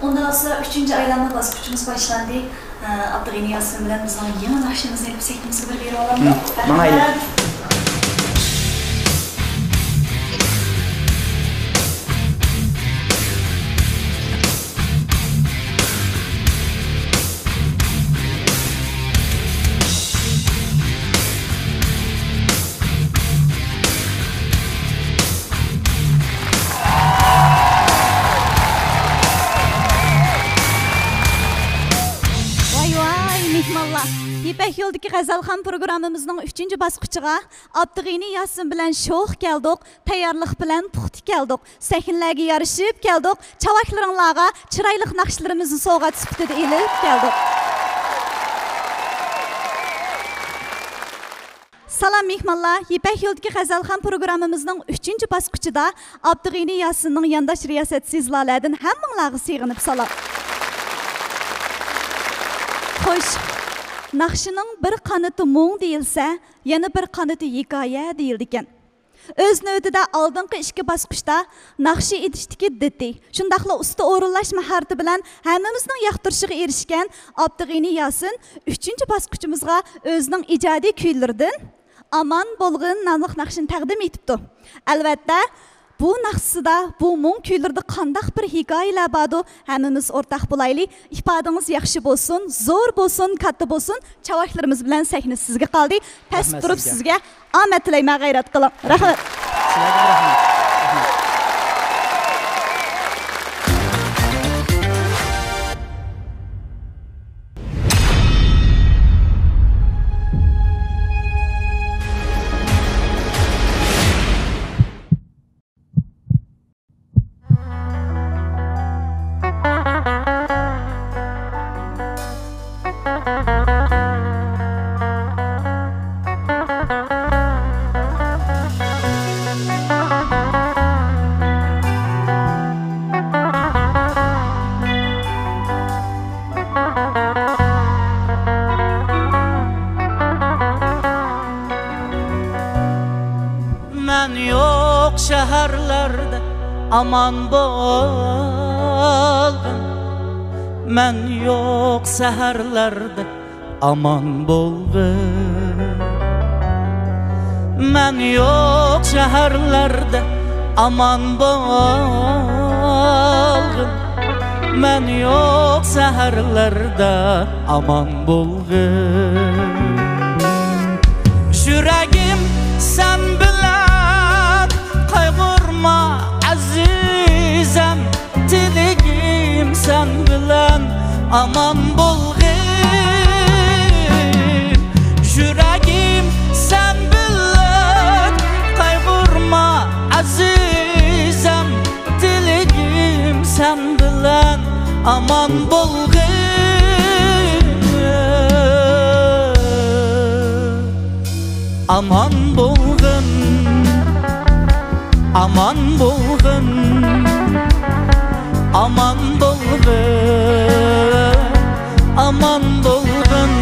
ئۇنداق بولسا، ئۈچىنچى ئايلانما باسقۇچىمىز باشلاندى. ئابدۇغېنى ياسىن بىلەن بىزنىڭ يېڭى ناخشىمىزنى ئېلىپ سەھنىمىزگە بېرىۋالامدۇق؟ ماڭايلى. رەھمەت. ۋاي ۋاي، مېھمانلار! يىپەك يولىدىكى غەزەلخان پروگراممىمىزنىڭ ئۈچىنچى باسقۇچىغا ئابدۇغېنى ياسىن بىلەن شوخ كەلدۇق، تەييارلىق بىلەن پۇختا كەلدۇق، سەھنىلەرگە يارىشىپ كەلدۇق، چاۋاكلىرىڭلارغا چىرايلىق ناخشىلىرىمىزنى سوۋغات سۈپىتىدە ئېلىپ كەلدۇق. سالام مېھمانلار، يىپەك يولىدىكى غەزەلخان پروگراممىمىزنىڭ ئۈچىنچى باسقۇچىدا ئابدۇغېنى ياسىننىڭ يانداش رىياسەتچىسى زىلالەدىن ھەممىڭلارغا سېغىنىپ سالام. خوش، ناخشىنىڭ بىر قانىتى مۇڭ دېيىلسە، يەنە بىر قانىتى ھېكايە دېيىلىدىكەن. ئۆز نۆۋىتىدە ئالدىنقى ئىككى باسقۇچتا ناخشا ئېيتىشتىكى دىتى، شۇنداقلا ئۇستا ئورۇنلاش ماھارىتى بىلەن ھەممىمىزنىڭ ياقتۇرۇشىغا ئېرىشكەن ئابدۇغېنى ياسىن ئۈچىنچى باسقۇچىمىزغا ئۆزىنىڭ ئىجادىي كۈيلىرىدىن ئامان بولغىن ناملىق ناخشىنى تەقدىم ئېتىپتۇ. ئەلۋەتتە، بۇ ناخشىسىدا، بۇ مۇڭ كۈيلىرىدە قانداق بىر ھېكايىلەر باردۇ، ھەممىمىز ئورتاق بولايلى. ئىپادىڭىز ياخشى بولسۇن، زور بولسۇن، كاتتا بولسۇن. چاۋاكلىرىمىز بىلەن سەھنە سىزگە قالدى. پەس رەھمەت تۇرۇپ سىزگە. سىزگە ئامەت تىلەيمەن غەيرەت قىلىڭ. رەھمەت. سىلەرگە رەھمەت. رەھمەت. مەن يوق شەھەرلەردە ئامان بولغىن، مەن يوق سەھەرلەردە ئامان بولغىن، مەن يوق شەھەرلەردە ئامان بولغىن، مەن يوق سەھەرلەردە ئامان بولغىن. يۈرەگىم سەن بىلەن، قايغۇرما ئەزىزەم، تىلىگىم سەن بىلەن ئامان بولغىن. يۈرەگىم سەن بىلەن، قايغۇرما ئەزىزەم، تىلىگىم سەن بىلەن ئامان بولغىن. ئامان بولغىن، ئامان بولغىن، ئامان بولغىن، ئامان بولغىن،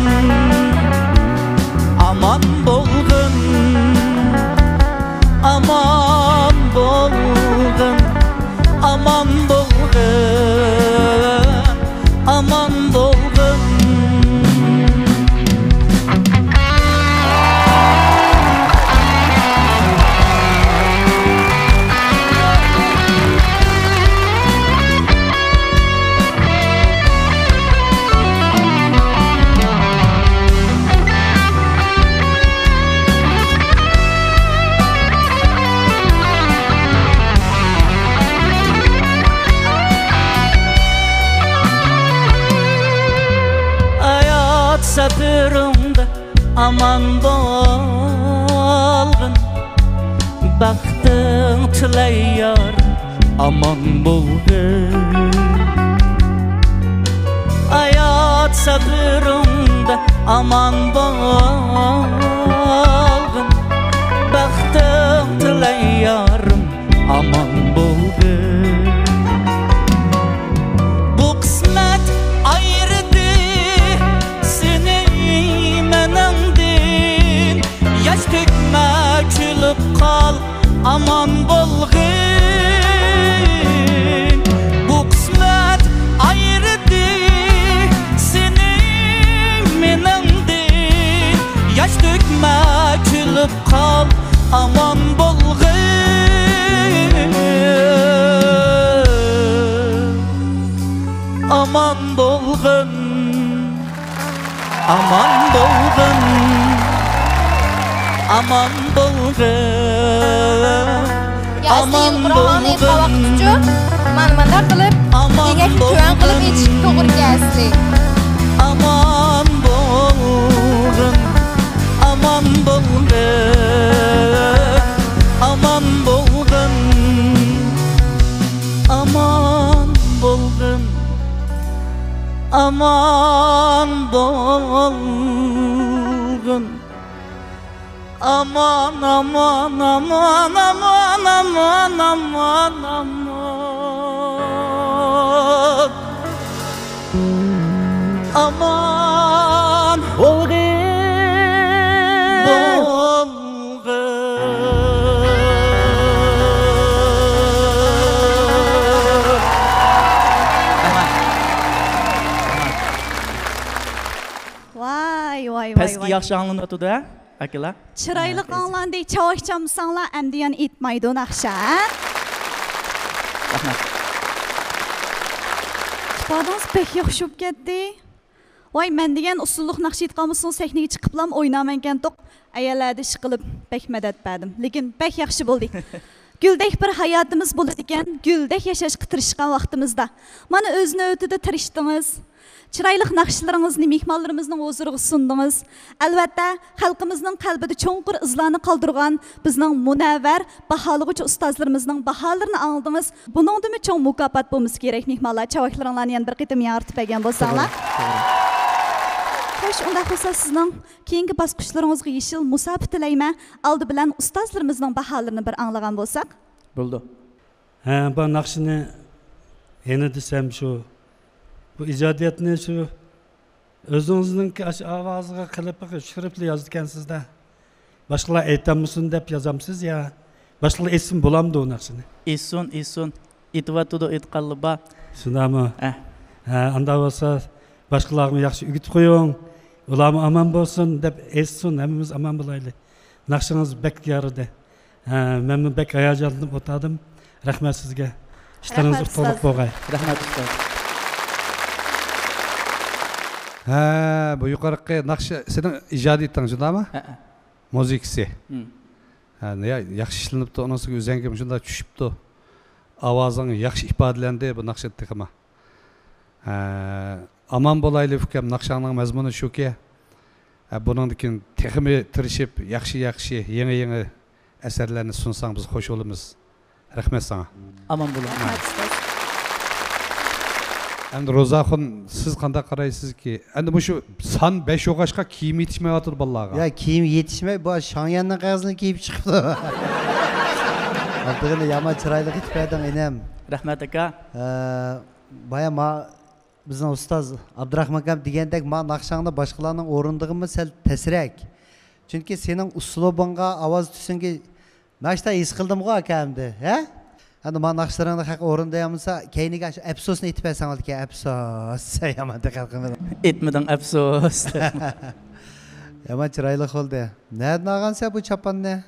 ئامان بولغىن، ئامان بولغىن، ئامان بولغىن، ئامان بولغىن. ھايات سەپىرىڭدە ئامان بولغىن، بەختىڭ تىلەي يار، ئامان بولغىن. ھايات سەپىرىڭدە ئامان بولغىن، بەختىڭ تىلەي يارىم، ئامان بولغىن. بۇ قىسمەت ئايرىدى سېنى مېنىڭدىن، ياش تۆكمە، كۈلۈپ قال، ئامان بولغىن. بۇ قىسمەت ئايرىدى سېنى مېنىڭدىن، ياش تۆكمە، كۈلۈپ قال، ئامان بولغىن، ئامان بولغىن، ئامان بولغىن، ئامان بولغىن. يا، ئەسلى ئامان يېقىنراق ئاڭلايدىغان بولغىن. ۋاقىت ئۈچۈن مانا مۇنداق قىلىپ، ئامان ئىگەكنى تۆۋەن قىلىپ بولغىن. ئېيتىشقا توغرا كەلسىلى. ئامان بولغىن، ئامان بولغىن، ئامان بولغىن، ئامان بولغىن، ئامان بولغىن. ئامان، ئامان، ئامان، ئامان، ئامان، ئامان. ئامان بولغىن. بولغىن. ۋاي، ۋاي، ۋاي، پەسكى ۋاي. ياخشى ئاڭلىنىۋاتىدۇ، ھە؟ ئاكىلار. چىرايلىق ئاڭلاندى، چاۋاك چالمىساڭلار، ئەمدى يەنە ئېيتمايدۇ ناخشا، ھە؟ رەھمەت. ئىپادىڭىز بەك ياخشى بولۇپ كەتتى. ۋاي، مەن دېگەن ئۇسسۇللۇق ناخشا ئېيتقان بولسىڭىز، سەھنىگە چىقىپلام ئوينايمەنكەن توق، ئەيەلەردە ئىشقىلىپ بەك مەدەت بەردىم. لېكىن بەك ياخشى بولدى. گۈلدەك بىر ھاياتىمىز بولىدىكەن، گۈلدەك ياشاشقا تىرىشقان ۋاقتىمىزدا. مانا ئۆز نۆۋىتىدە تىرىشتىڭىز. چىرايلىق ناخشىلىرىڭىزنى مېھمانلىرىمىزنىڭ ھۇزۇرىغا سۇندىڭىز. ئەلۋەتتە، خەلقىمىزنىڭ قەلبىدە چوڭقۇر ئىزلارنى قالدۇرغان بىزنىڭ مۇنەۋۋەر، باھالىغۇچى ئۇستازلىرىمىزنىڭ باھالىرىنى ئاڭلىدىڭىز. بۇنىڭدىنمۇ چوڭ مۇكاپات بولمىسا كېرەك، مېھمانلار. چاۋاكلىرىڭلارنى يەنە بىر قېتىم ياڭرىتىپ بەرگەن بولساڭلار. توغرا، توغرا. خوش، ئۇنداق بولسا سىزنىڭ كېيىنكى باسقۇچلىرىڭىزغا يېشىل مۇساپە تىلەيمەن. ئالدى بىلەن ئۇستازلىرىمىزنىڭ باھالىرىنى بىر ئاڭلىغان بولساق. بولىدۇ. ھە، بۇ ناخشىنى يەنە دېسەم شۇ، بۇ ئىجادىيەتنى شۇ ئۆزىڭىزنىڭكى ئاشۇ ئاۋازىغا قېلىپىغا چۈشۈرۈپلا يازىدىكەنسىز-دە. باشقىلار ئېيتالمىسۇن دەپ يازامسىز يا باشقىلار ئېيتسۇن بولامدۇ ئۇ ناخشىنى؟ ئېيتسۇن، ئېيتسۇن. ئېيتىۋاتىدۇ، ئېيتقانلار بار. شۇنداقمۇ؟ ھە. ھە، ئانداق بولسا باشقىلارغىمۇ ياخشى ئۆگىتىپ قويۇڭ. ئۇلارمۇ ئامان بولسۇن دەپ ئېيتسۇن، ھەممىمىز ئامان بولايلى. ناخشىڭىز بەك يارىدى. ھە، مەنمۇ بەك ھاياجانلىنىپ ئولتۇردۇم. رەھمەت سىزگە. ئىشلىرىڭىز رەھمەت، ئۇتۇقلۇق ئۇستاز. بولغاي. رەھمەت، ئۇستاز. ھە، بۇ يۇقىرىقى ناخشا سېنىڭ ئىجادىيىتىڭ شۇنداقمۇ؟ ھەئە. مۇزىكىسى. ھىم. ھە، يا-، ياخشى ئىشلىنىپتۇ، ئۇنىڭ ئۈستىگە ئۆزەڭگىمۇ شۇنداق چۈشۈپتۇ. ئاۋازىڭ ياخشى ئىپادىلەندى بۇ ناخشىدا تېخىمۇ. ھە، ئامان بولايلى ئۇكام، ناخشاڭنىڭ مەزمۇنى شۇكى. ھە، بۇنىڭدىن كېيىن تېخىمۇ تىرىشىپ، ياخشى، ياخشى، يېڭى، يېڭى ئەسەرلەرنى سۇنساڭ بىز خوش بولىمىز. رەھمەت ساڭا. ئامان بولۇڭ. رەھمەت، ئۇستاز. ئەمدى روزاخۇن، سىز قانداق قارايسىزكى؟ ئەمدى مۇشۇ سان بەش بولغاچقا كىيىم يېتىشمەيۋاتىدۇ بالىلارغا. يا، كىيىم يېتىشمەي، بۇ شاڭيەننىڭ قەغىزىنى كىيىپ چىقىپتۇ. ئالتىغىنى يامان چىرايلىق ئېيتىپ بەردىڭ، ئىنىم. رەھمەت، ئاكا. ئە، بايا ما-، بىزنىڭ ئۇستاز ئابدۇراخمان ئاكام دېگەندەك، ما ناخشاڭنى باشقىلارنىڭ ئورۇندىغىنىمۇ سەل تەسرەك. چۈنكى سېنىڭ ئۇسلۇبۇڭغا، ئاۋاز تۈسۈڭگە ناشتا ھېس قىلدىمغۇ، ئاكا، ئەمدى، ھە؟ ئەمدى ما ناخشىلىرىڭنى خەق ئورۇندىيالمىسا، كەينىگە شۇ ئەپسۇسنى ئېيتىپ بەرسەڭ بولىدىكەن، ئەپسۇس. يامان دىققەت قىلمىدىڭ. ئېيتمىدىڭ ئەپسۇس. يامان چىرايلىق بولدى. نەدىن ئالغانسەن بۇ چاپاننى؟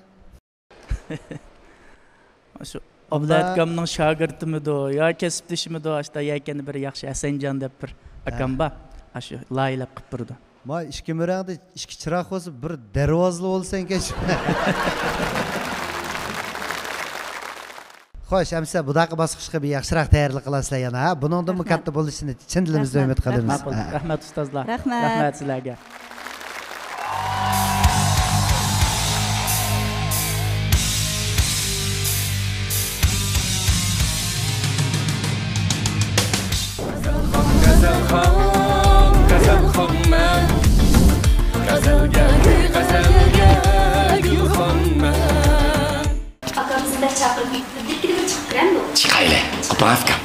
شۇ ئابلەت ئاكامنىڭ شاگىرتىمىدۇ يا كەسىپدىشىمىدۇ، ئاشتا يەكەندە بىر ياخشى ھەسەنجان دەپ بىر ئاكام بار. ئاشۇ لايىھەلەپ قىلىپ بېرىدۇ. ما ئىككى مۈرەڭدە ئىككى چىراغ بولسا، بىر دەرۋازىلا بولسا ئىكەن شۇ. خوش، ئەمىسە بۇداقى باسقۇچقا بىر ياخشىراق تەييارلىق قىلارسىلەر يەنە، ھە؟ بۇنىڭدىنمۇ كاتتا بولۇشىنى چىن دىلىمىزدىن ئۈمىد قىلىمىز. ماقۇل. رەھمەت، ئۇستازلار. رەھمەت. رەھمەت سىلەرگە. غەزەلخان، غەزەلخانمەن. غەزەلگە گۈل، غەزەلگە گۈلخانمەن. ئاكام سىزنى چاقىرىپ، بىر دېكىدە بىر چىقىپ كىرەمدۇ؟ چىقايلى، ئوتۇرۇڭ ئاكام.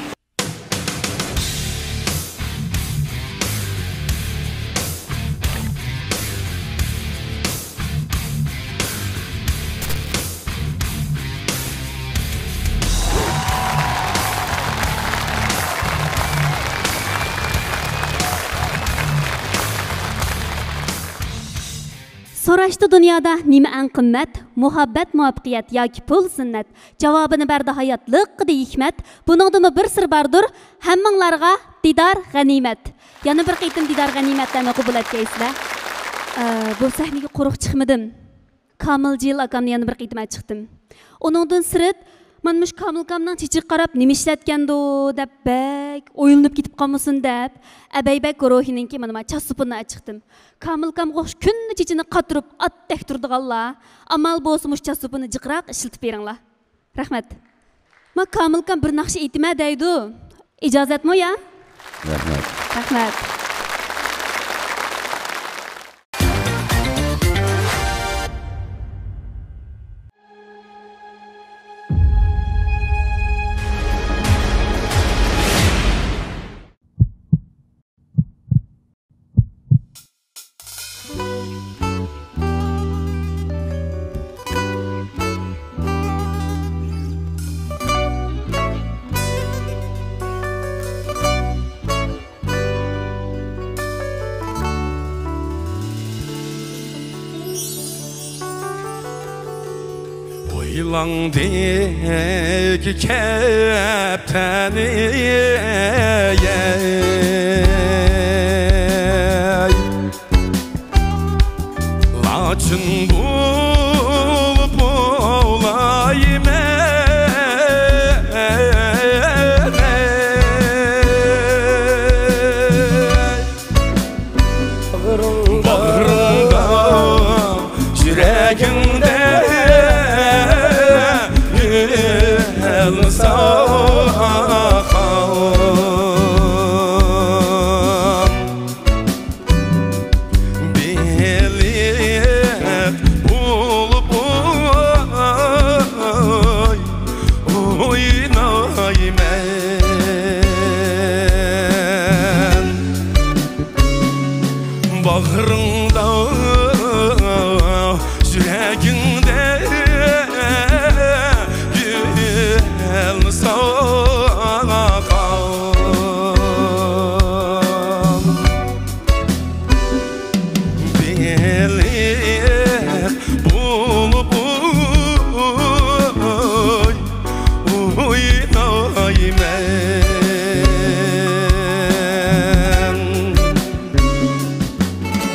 سوراشتى دۇنيادا نېمە ئەڭ قىممەت؟ مۇھەببەت، مۇۋەپپەقىيەت ياكى پۇل زىننەت؟ جاۋابىنى بەردى ھاياتلىق، دېدى ھېكمەت. بۇنىڭدىمۇ بىر سىر باردۇر، ھەممىڭلارغا دىدار غەنىيمەت. يەنە بىر قېتىم دىدار غەنىيمەتلەرنى قوبۇل ئەتكەيسىلەر. ئە، بۇ سەھنىگە قۇرۇق چىقمىدىم. كامىل جېلىل ئاكامنى يەنە بىر قېتىم ئەچىقتىم. ئۇنىڭدىن سىرت، مانا مۇشۇ كامىل ئاكامنىڭ چېچىگە قاراپ نېمە ئىشلەتكەندۇ دەپ بەك ئويلىنىپ كېتىپ قالمىسۇن دەپ، ئەبەي بەگ گۇرۇھىنىڭكى مانا، مانا چاچ سوپۇنىنى ئەچىقتىم. كامىل ئاكام ئوخشاش كۈندە چېچىنى قاتۇرۇپ ئاتتەك تۇرىدىغانلار، ئامال بولسا مۇشۇ چاچ سوپۇنىنى جىقراق ئىشلىتىپ بېرىڭلار. رەھمەت. ما كامىل ئاكام بىر ناخشا ئېيتىمەن دەيدۇ. ئىجازەتمۇ يا؟ رەھمەت. رەھمەت. ئاڭدىكى كەپتەرنى لاچىن بولۇپ ئوۋلايمەن. باغرىڭدا، يۈرىكىڭدە گۈل ساقال. بېلىق بولۇپ ئوي-، ئوينايمەن. باغرىڭدا، يۈرىكىڭدە گۈل ساقال. بېلىق بولۇپ ئوي-، ئوينايمەن.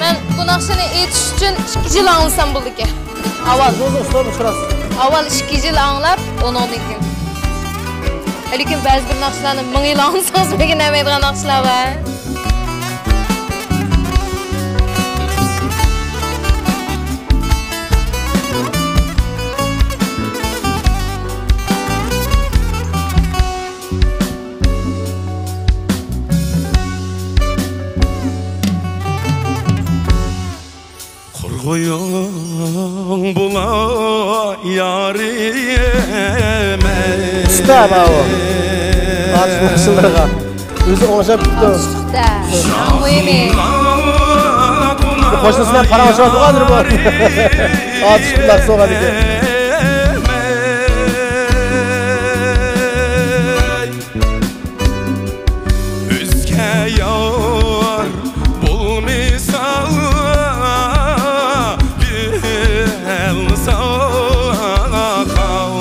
مەن بۇ ناخشىنى ئېيتىش ئۈچۈن ئىككى يىل ئاڭلىسام بولىدىكەن. ئاۋۋال. ئۇستاز ئۇچراتسۇن. ئاۋۋال ئىككى يىل ئاڭلاپ، ئۇنىڭدىن كېيىن. لېكىن بەزى بىر ناخشىلارنى مىڭ يىل ئاڭلىسىڭىز بىلگىنەمەيدىغان ناخشىلار بار. قۇرغۇيۇڭ بۇلا يارىمەن. ئۇستا ماۋۇ. ئاتۇشلۇق قىسىملارغا. ئۆزى ئوڭشاپ كېتىپتۇ. ئاتۇشلۇقتا. ئەڭ مۇھىمى. بۇ قوشنىسى بىلەن پاراڭلىشىۋاتىدىغۇ ھازىر بۇ. ئاتۇشلۇقلار سوغان ئىكەن. ئۆزگە يار بولمىسا، گۈزەل ساقال.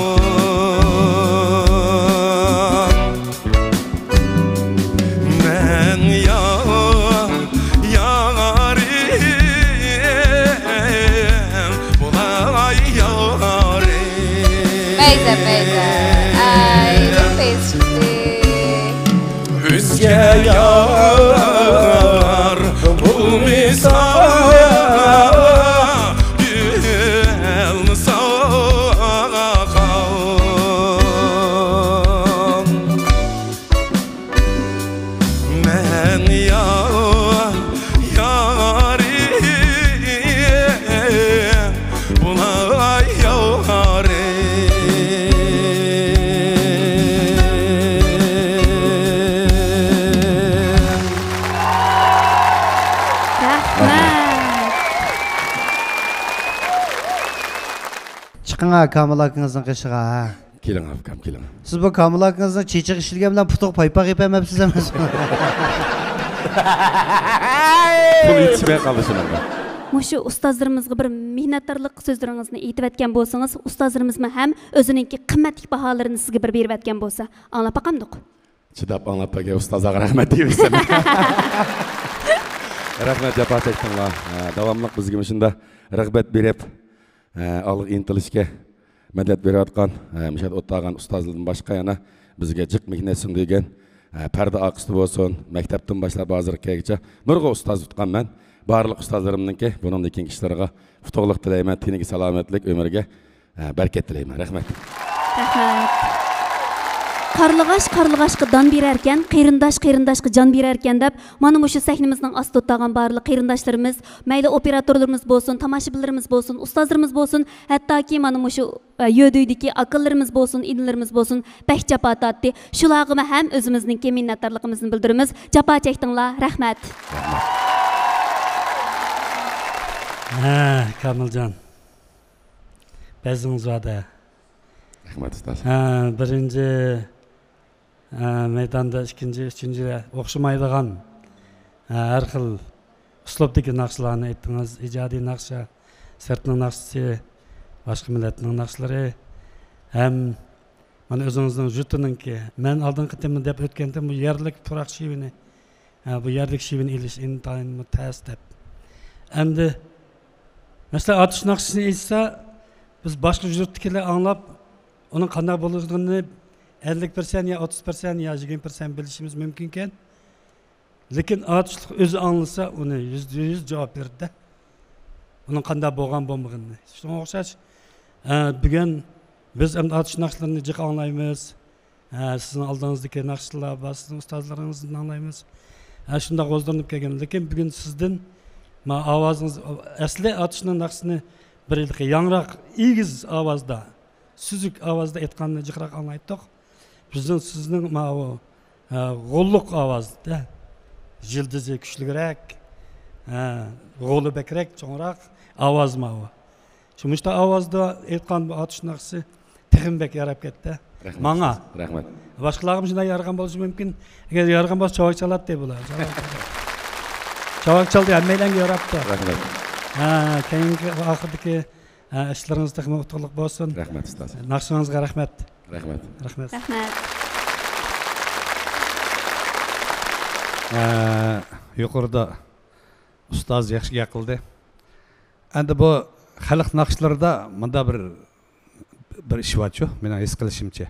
مەن يار، يارىم، بۇلاي يارىم. بەيزە، بەيزە. ئەي، بەيزە چىقتى. ئۆزگە يار بولمىسا، گۈزەل ساقال. مەن يار، يارىم، بۇلاي يارىم. رەھمەت. چىقىڭا كامىل ئاكىڭىزنىڭ قېشىغا، ھە. كېلىڭ، ئاكام، كېلىڭ. سىز بۇ كامىل ئاكىڭىزنىڭ چېچىغا ئىشلىگەن بىلەن پۇتىغا پايپاق يېپەلمەپسىز ئەمەسمۇ؟ پۇل يېتىشمەي قالدى شۇنىڭغا. مۇشۇ ئۇستازلىرىمىزغا بىر مىننەتدارلىق سۆزلىرىڭىزنى ئېيتىۋەتكەن بولسىڭىز، ئۇستازلىرىمىزمۇ ھەم ئۆزىنىڭكى قىممەتلىك باھالىرىنى سىزگە بىر بېرىۋەتكەن بولسا، ئاڭلاپ باقامدۇق؟ چىداپ ئاڭلاپ بەرگەن ئۇستازلارغا رەھمەت دەيمىز. رەھمەت، جاپا چەكتىڭلار. ھە، داۋاملىق بىزگە مۇشۇنداق رىغبەت بېرىپ، ئە، ئالغا ئىنتىلىشكە مەدەت بېرىۋاتقان، ئە، مۇشۇ يەردە ئولتۇرغان ئۇستازلاردىن باشقا يەنە بىزگە جىق مېھنەت سۇندۇرغان، ئە، پەردە ئارقىسىدا بولسۇن، مەكتەپتىن باشلاپ ھازىرغا كەلگۈچە نۇرغۇن ئۇستاز تۇتقان مەن. بارلىق ئۇستازلىرىمنىڭكى بۇنىڭدىن كېيىنكى ئىشلىرىغا ئۇتۇقلۇق تىلەيمەن، تېنىگە سالامەتلىك، ئۆمرىگە، ئە، بەرىكەت تىلەيمەن. رەھمەت. رەھمەت. قارلىغاچ قارلىغاچقا دان بېرەركەن، قېرىنداش قېرىنداشقا جان بېرەركەن دەپ، مانا مۇشۇ سەھنىمىزنىڭ ئاستىدا ئولتۇرغان بارلىق قېرىنداشلىرىمىز، مەيلى ئوپېراتورلىرىمىز بولسۇن، تاماشىبىنلىرىمىز بولسۇن، ئۇستازلىرىمىز بولسۇن، ھەتتاكى مانا مۇشۇ، ئە، يۆدۈيدىكى ئاكىلىرىمىز بولسۇن، ئىنىلىرىمىز بولسۇن، بەك جاپا تارتتى. شۇلارغىمۇ ھەم ئۆزىمىزنىڭكى مىننەتدارلىقىمىزنى بىلدۈرىمىز. جاپا چەكتىڭلار، رەھمەت. ھە، كامىلجان. بەزىڭىز بار-دە. رەھمەت، ئۇستاز. ھە، بىرىنچى، ھە، مەيداندا ئىككىنچى، ئۈچىنچى ئوخشىمايدىغان، ھە، ھەر خىل ئۇسلۇبتىكى ناخشىلارنى ئېيتتىڭىز. ئىجادىي ناخشا، سىرتنىڭ ناخشىسى، باشقا مىللەتنىڭ ناخشىلىرى. ھەم مانا ئۆزىڭىزنىڭ جۇتىنىڭكى، مەن ئالدىنقى قېتىم دەپ ئۆتكەنتىم، بۇ يەرلىك پۇراق شېۋىنى، ھە، بۇ يەرلىك شېۋىنى ئېلىش ئىنتايىنمۇ تەس دەپ. ئەمدى مەسىلەن، ئاتۇش ناخشىسىنى ئېيتسا، بىز باشقا يۇرتتىكىلەر ئاڭلاپ، ئۇنىڭ قانداق بولىدىغىنىنى ئەللىك پىرسەنت يا ئوتتۇز پىرسەنت يا يىگىرمە پىرسەنت بىلىشىمىز مۇمكىنكەن. لېكىن ئاتۇشلۇق ئۆزى ئاڭلىسا، ئۇنى يۈزدە يۈز جاۋاب بېرىدىدە. ئۇنىڭ قانداق بولغان بولمىغىنىنى. شۇنىڭغا ئوخشاش، ئە، بۈگۈن بىز ئەمدى ئاتۇش ناخشىلىرىنى جىق ئاڭلايمىز. ئە، سىزنىڭ ئالدىڭىزدىكى ناخشىلار بار، سىزنىڭ ئۇستازلىرىڭىزدىن ئاڭلايمىز. ئە، شۇنداق ھۇزۇرلىنىپ كەلگەن. لېكىن بۈگۈن سىزدىن، ما، ئاۋازىڭىز، ئەسلى ئاتۇشنىڭ ناخشىسىنى بىر ھېلىقى ياڭراق، ئېگىز ئاۋازدا، سۈزۈك ئاۋازدا ئېيتقاننى جىقراق ئاڭلايتتۇق. بىزنىڭ سىزنىڭ ماۋۇ، ئە، غوللۇق ئاۋازدا، يىلتىزى كۈچلۈكرەك، ئە، غولى بەكرەك، چوڭراق ئاۋاز ماۋۇ. شۇ مۇشتا ئاۋازدا ئېيتقان بۇ ئاتۇش ناخشىسى تېخىمۇ بەك ياراپ كەتتى. رەھمەت، ماڭا. ئۇستاز. رەھمەت. باشقىلارغىمۇ شۇنداق يارىغان بولۇشى مۇمكىن. ئەگەر يارىغان بولسا، چاۋاك چالاتتى بۇلار. چاۋاك چالدى، ھەممەيلەنگە ياراپتۇ. رەھمەت. ھە، كېيىنكى، ئاخىرىدىكى، ھە، ئىشلىرىڭىز تېخىمۇ ئۇتۇقلۇق بولسۇن. رەھمەت، ئۇستاز. ناخشىڭىزغا رەھمەت. رەھمەت. رەھمەت. رەھمەت. ئە، يۇقىرىدا ئۇستاز ياخشى گەپ قىلدى. ئەمدى بۇ خەلق ناخشىلىرىدا مۇنداق بىر، بىر ئىش بارچۇ، مېنىڭ ھېس قىلىشىمچە.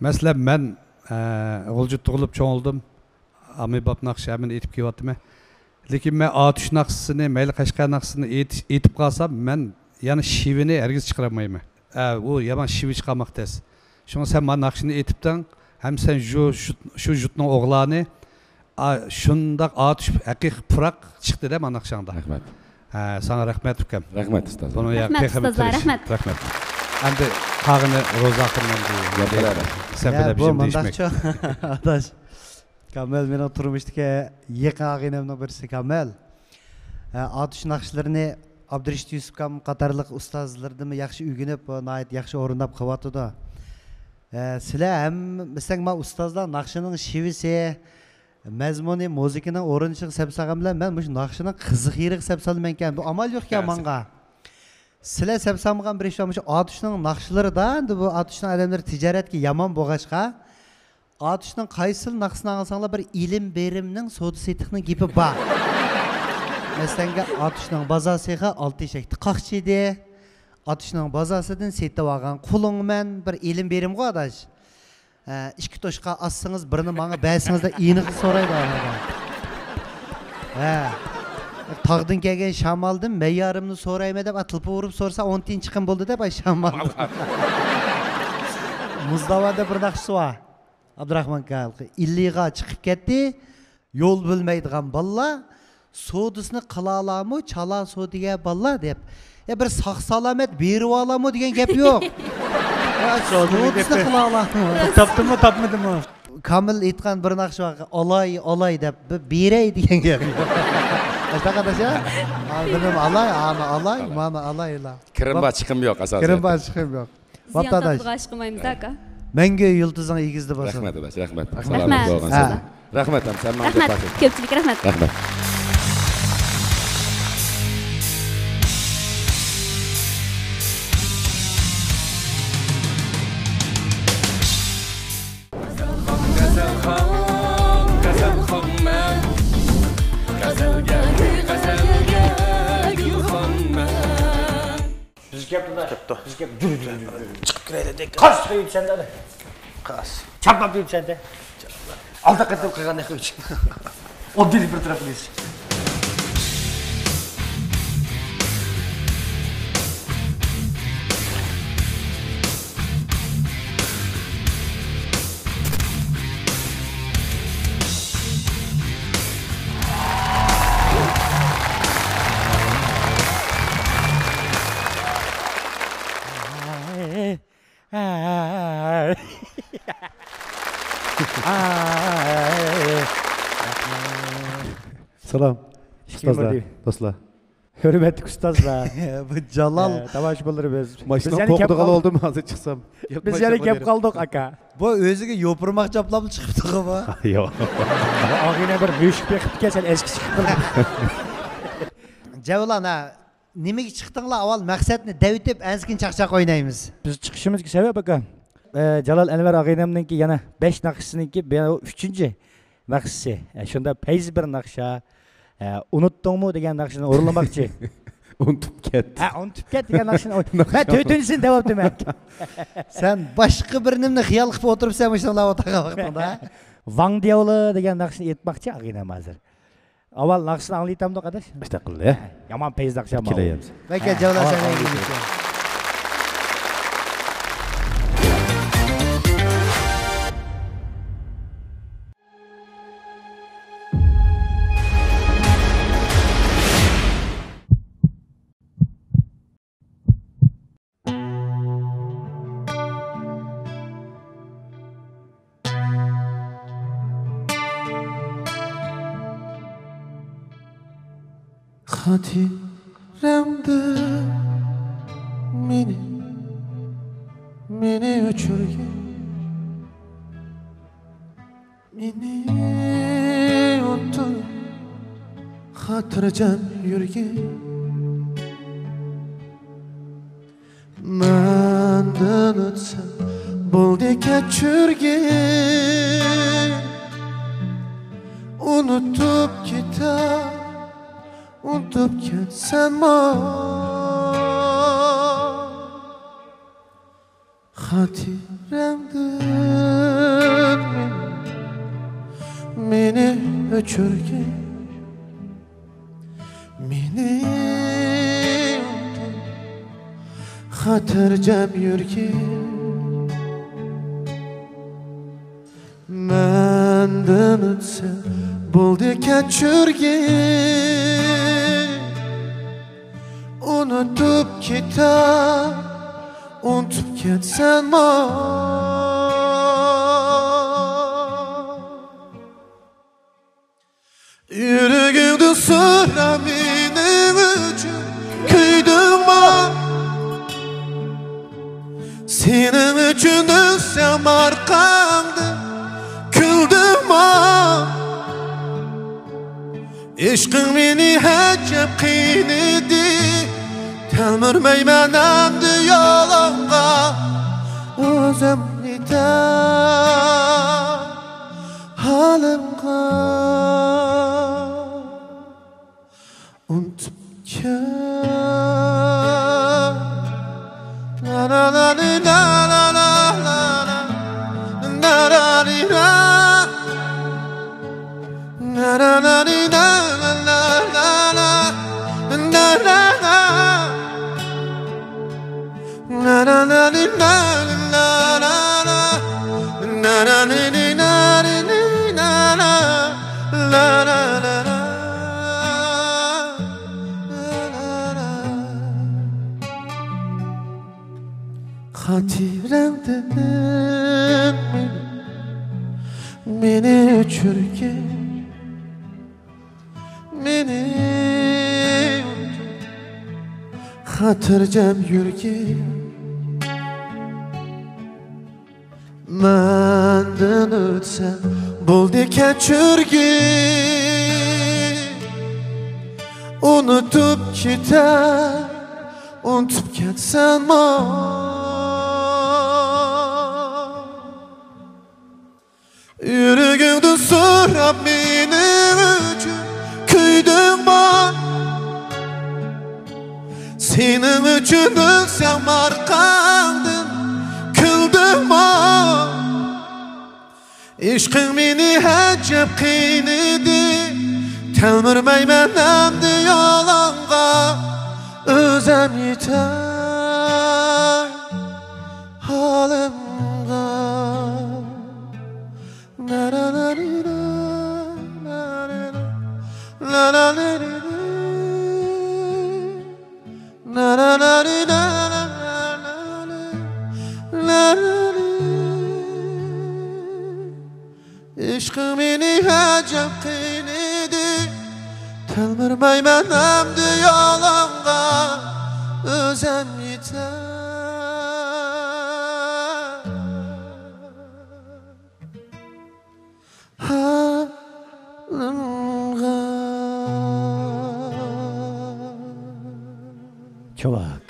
مەسىلەن، مەن، ئە، غۇلجىدا تۇغۇلۇپ چوڭ بولدۇم. ئاممىباب ناخشا ھەممىنى ئېيتىپ كېلىۋاتىمەن. لېكىن مەن ئاتۇش ناخشىسىنى، مەيلى قەشقەر ناخشىسىنى ئېيتىش، ئېيتىپ قالسام، مەن يەنە شېۋىنى ھەرگىز چىقىرالمايمەن. ئە، ئۇ يامان شېۋە چىقارماق تەس. شۇڭا سەن مانا ناخشىنى ئېيتىپتىڭ، ھەم سەن شۇ، شۇ، شۇ جۇتنىڭ ئوغلانى، ئا، شۇنداق ئاتۇش ھەقىقىي پۇراق چىقتى-دە مانا ناخشاڭدا. رەھمەت. ھە، ساڭا رەھمەت، ئۇكام. رەھمەت، ئۇستاز. بۇنى يا رەھمەت، تېخىمۇ ئۇستازلار، تىرىش. رەھمەت. رەھمەت. ئەمدى قالغىنى روزا ئاخۇننىڭ بۇ ياپلار. سەن يا، بىلەن بۇ بىر دېيىشمەك. مۇنداقچۇ، ئاداش. كامىل مېنىڭ تۇرمۇشتىكى يېقىن ئاغىنەمنىڭ بىرسى، كامىل. ھە، ئاتۇش ناخشىلىرىنى ئابدۇرېشىت يۈسۈپكام قاتارلىق ئۇستازلىرىدىنمۇ ياخشى ئۆگىنىپ، ناھايىتى ياخشى ئورۇنداپ قىلىۋاتىدۇ. ھە، سىلەر ھەممىسەڭ ما ئۇستازلار ناخشىنىڭ شېۋىسى، مەزمۇنى، مۇزىكىنىڭ ئورۇنلىشىشىغا سەپ سالغان بىلەن مەن مۇشۇ ناخشىنىڭ قىزىق يېرىگە سەپ سالىمەنكەن. بۇ ئامال يوقكەن ماڭا. سىلەر سەپ سالمىغان بىر ئىش بار، مۇشۇ ئاتۇشنىڭ ناخشىلىرىدا، ئەمدى بۇ ئاتۇشنىڭ ئادەملىرى تىجارەتكە يامان بولغاچقا، ئاتۇشنىڭ قايسىلا ناخشىسىنى ئاڭلىساڭلار بىر ئېلىم بېرىمنىڭ سودا سېتىقنىڭ گېپى بار. مەسىلەنگە، ئاتۇشنىڭ بازاسىغا ئالتە ئېشەكتە قاقچىدى. ئاتۇشنىڭ بازاسىدىن سېتىۋالغان قۇلۇڭ مەن بىر ئېلىم بېرىمغۇ ئاداش. ھە، ئىككى توشقا ئاسسىڭىز، بىرىنى ماڭا بەرسىڭىز دەپ ئېنىقلا سورايدۇ ئادەم. ھە. تاغدىن كەلگەن شامالدىن مەييارىمنى سورايمەن دەپ، تېلېفون ئۇرۇپ سورىسا، ئون تىيىن چىقىم بولدى دەپ، ئاي شامال. مۇزداۋاندا بىر ناخشىسى بار. ئابدۇراخمان كاكا، ئىلىغا چىقىپ كەتتى. يول بىلمەيدىغان بالىلار، سودىسىنى قىلالارمۇ، چالا سودىگەر بالىلار دەپ. يا بىر ساق سالامەت بېرىۋالارمۇ دېگەن گەپ يوق. يا سودىنىڭ سودىسىنى گېپى. قىلالارمۇ. تاپتىمۇ، تاپمىدىمۇ؟ كامىل ئېيتقان بىر ناخشا بار، ئالاي، ئالاي دەپ، بىر بېرەي دېگەن گەپ يوق. ئاشۇنداق ئاداش، ھە؟ ئا، بىلىم ئالاي، ئانا ئالاي، مانا ئالايلا. كىرىم بار، چىقىم يوق، ئاساسەن. كىرىم بار، چىقىم يوق. بوپتۇ، ئاداش. زىيان تارتىدىغان ئىش قىلمايمىز، ئاكا. مەڭگۈ يۈلتۇزۇڭ ئېگىزدە بولسۇن. رەھمەت، ئاداش، رەھمەت. رەھمەت. سالامەت بولغىن. ھە. رەھمەت، ھەم سەن ماڭا رەھمەت. كۆپچىلىك، رەھمەت. رەھمەت. بىز كەپتۇ، بىز كەپتۇ. بىز كەپ، جۈر، جۈر، جۈر، جۈر. چىقىپ كىرەيلى دەيدۇ. قارشى چىقىپ يۈرسەن دە. قاس. چاپلاپ يۈرسەن دە. ئالدى قېتىم قىلغان ئىش. ئوبدىل بىر تەرەپ قىلىش. سالام، ئۇستازلار، دوستلار. ھۆرمەتلىك ئۇستازلار. بۇ جالال. ئە، تاماشىبىنلىرىمىز. ماشىنا قوقۇدىغىلى بولدۇم، ھازىر چىقسام. بىز يەنە كەپ قالدۇق، ئاكا. بۇ ئۆزىگە يوپۇرماق چاپلاپلا چىقىپتىغۇ بۇ. ياق. ئاغىنە بىر مۈشۈك بېقىپتىكەن، سەن ئەسكى چىقىپ قالدىڭ. جەۋلان، ھە. نېمىگە چىقتىڭلار؟ ئاۋۋال مەقسەتنى دەۋېتىپ، ئەنسىكىن چاقچاق ئوينايمىز. بىز چىقىشىمىزدىكى سەۋەب، ئاكا، ئە، جالال ئەنۋەر ئاغىنەمنىڭكى يەنە بەش ناخشىسىنىڭكى بۇ ئۈچىنچى ناخشىسى. ئە، شۇندا پەيزى بىر ناخشا، ئە، ئۇنۇتتۇڭمۇ دېگەن ناخشىنى ئورۇنلىماقچى. ئۇنتۇپ كەت. ھە، ئۇنتۇپ كەت دېگەن ناخشىنى ئوي-، مەن تۆتىنچىسىنى دەۋاپتىمەن. سەن باشقا بىر نېمىنى خىيال قىلىپ ئولتۇرۇپسەن مۇشۇنداق ئولتۇرغان ۋاقتىڭدا. ۋاڭ دياۋلى دېگەن ناخشىنى ئېيتماقچى ئاغىنەم ھازىر. ئاۋۋال ناخشىنى ئاڭلىتامدۇ، قارداش؟ ئاشۇنداق قىلدى، ھە. يامان پەيز ناخشا. كېلەيمىز. بەكەت جاۋلار سەھنىگە كېلىشكەن. خاتىرەڭدىن مېنى، مېنى ئۆچۈرگىن. مېنى ئۇنتۇپ، خاتىرجەم يۈرگىن. مەندىن ئۆتسەڭ بولدى، كەچۈرگىن. ئۇنتۇپ كېتەر، ئۇنتۇپ كەتسەممۇ. خاتىرەڭدىن مېنى، مېنى ئۆچۈرگىن، مېنى ئۇنتۇپ، خاتىرجەم يۈرگىن. مەندىن ئۆتسە بولدى، كەچۈرگىن. ئۇنتۇپ كېتەر، ئۇنتۇپ كەتسەممۇ. يۈرىكىڭدىن سوراپ، مېنىڭ ئۈچۈن كۆيدۈڭمۇ؟ سېنىڭ ئۈچۈن ئۆلسەم ئارقاڭدىن، كۈلدۈڭمۇ؟ ئىشقىڭ مېنى ئەجەب قىينىدى، تەلمۈرمەيمەن ئەمدى يولۇڭغا، ئۆزۈم يېتەر ھالىمغا. ئۇنتۇپ كەت. خاتىرەڭدىن مېنى، مېنى ئۆچۈرگىن. مېنى ئۇنتۇپ، خاتىرجەم يۈرگىن. مەندىن ئۆتسەڭ بولدى، كەچۈرگىن. ئۇنتۇپ كېتەر، ئۇنتۇپ كەتسەممۇ. يۈرىكىڭدىن سوراپ، مېنىڭ ئۈچۈن كۆيدۈڭمۇ؟ سېنىڭ ئۈچۈن ئۆلسەم ئارقاڭدىن، كۈلدۈڭمۇ؟ ئىشقىڭ مېنى ئەجەب قىينىدى، تەلمۈرمەيمەن ئەمدى يولۇڭغا، ئۆزۈم يېتەر ھالىمغا. ئىشقىڭ مېنى ئەجەب قىينىدى، تەلمۈرمەيمەن ئەمدى يولۇڭغا، ئۆزۈم يېتەر ھالىمغا. چاۋاك.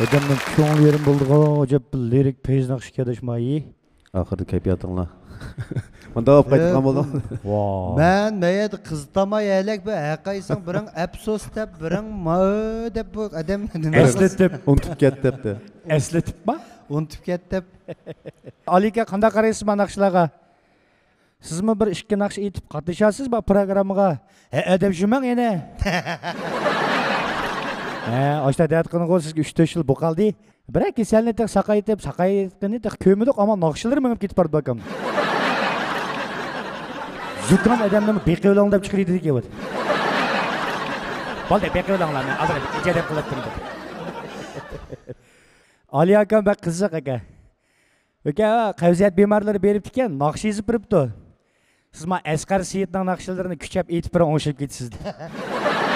ئادەمنىڭ كۆڭلى يېرىم بولىدىغان ئەجەب بىر لىرىك پەيز ناخشا ئىكەن ئاداش مايى. ئاخىرىدا كەيپىياتىڭلار مۇنداق بولۇپ قايتقان بولدۇڭ. ۋاي. مەن مەيەردە قىزىتاماي ھەلەك بىر ھەقايساڭ بىرىڭ ئەپسوس دەپ بىرىڭ ما دەپ بۇ ئادەم نېمە ئەسلىتىپ. ئۇنتۇپ كەت دەپتۇ. ئەسلىتىپما؟ ئۇنتۇپ كەت دەپ. ئالىكە قانداق قارايسىز ما ناخشىلارغا؟ سىزمۇ بىر ئىككى ناخشا ئېيتىپ قاتنىشارسىز بۇ پروگراممىغا؟ ھەئە دەپ يۈرمەڭ يەنە. ھە، ئاشتا دەت قىلىنغۇ سىزگە ئۈچ تۆت يىل بولۇپ قالدى. بىرەر كېسەلنى تېخى ساقايتىپ، ساقايتقىنى تېخى كۆرمىدۇق، ئەمما ناخشىلىرى مېڭىپ كېتىپ بارىدۇ ئاكام. زۇكام ئادەمنىمۇ بېقىۋېلىڭ دەپ چىقىرىدىكەن. بولدى، بېقىۋېلىڭلار، مەن ھازىر ئىجادە قىلىپ تۇردۇم. ئالىي ئاكام بەك قىزىق ئاكا. ئۇكا، قەۋزىيەت بىمارلىرى بېرىپتىكەن، ناخشا يېزىپ بېرىپتۇ. سىز ما ئەسقەر سېيىتنىڭ ناخشىلىرىنى كۈچەپ ئېيتىپ بېرىڭ، ئوڭشىلىپ كېتىسىز.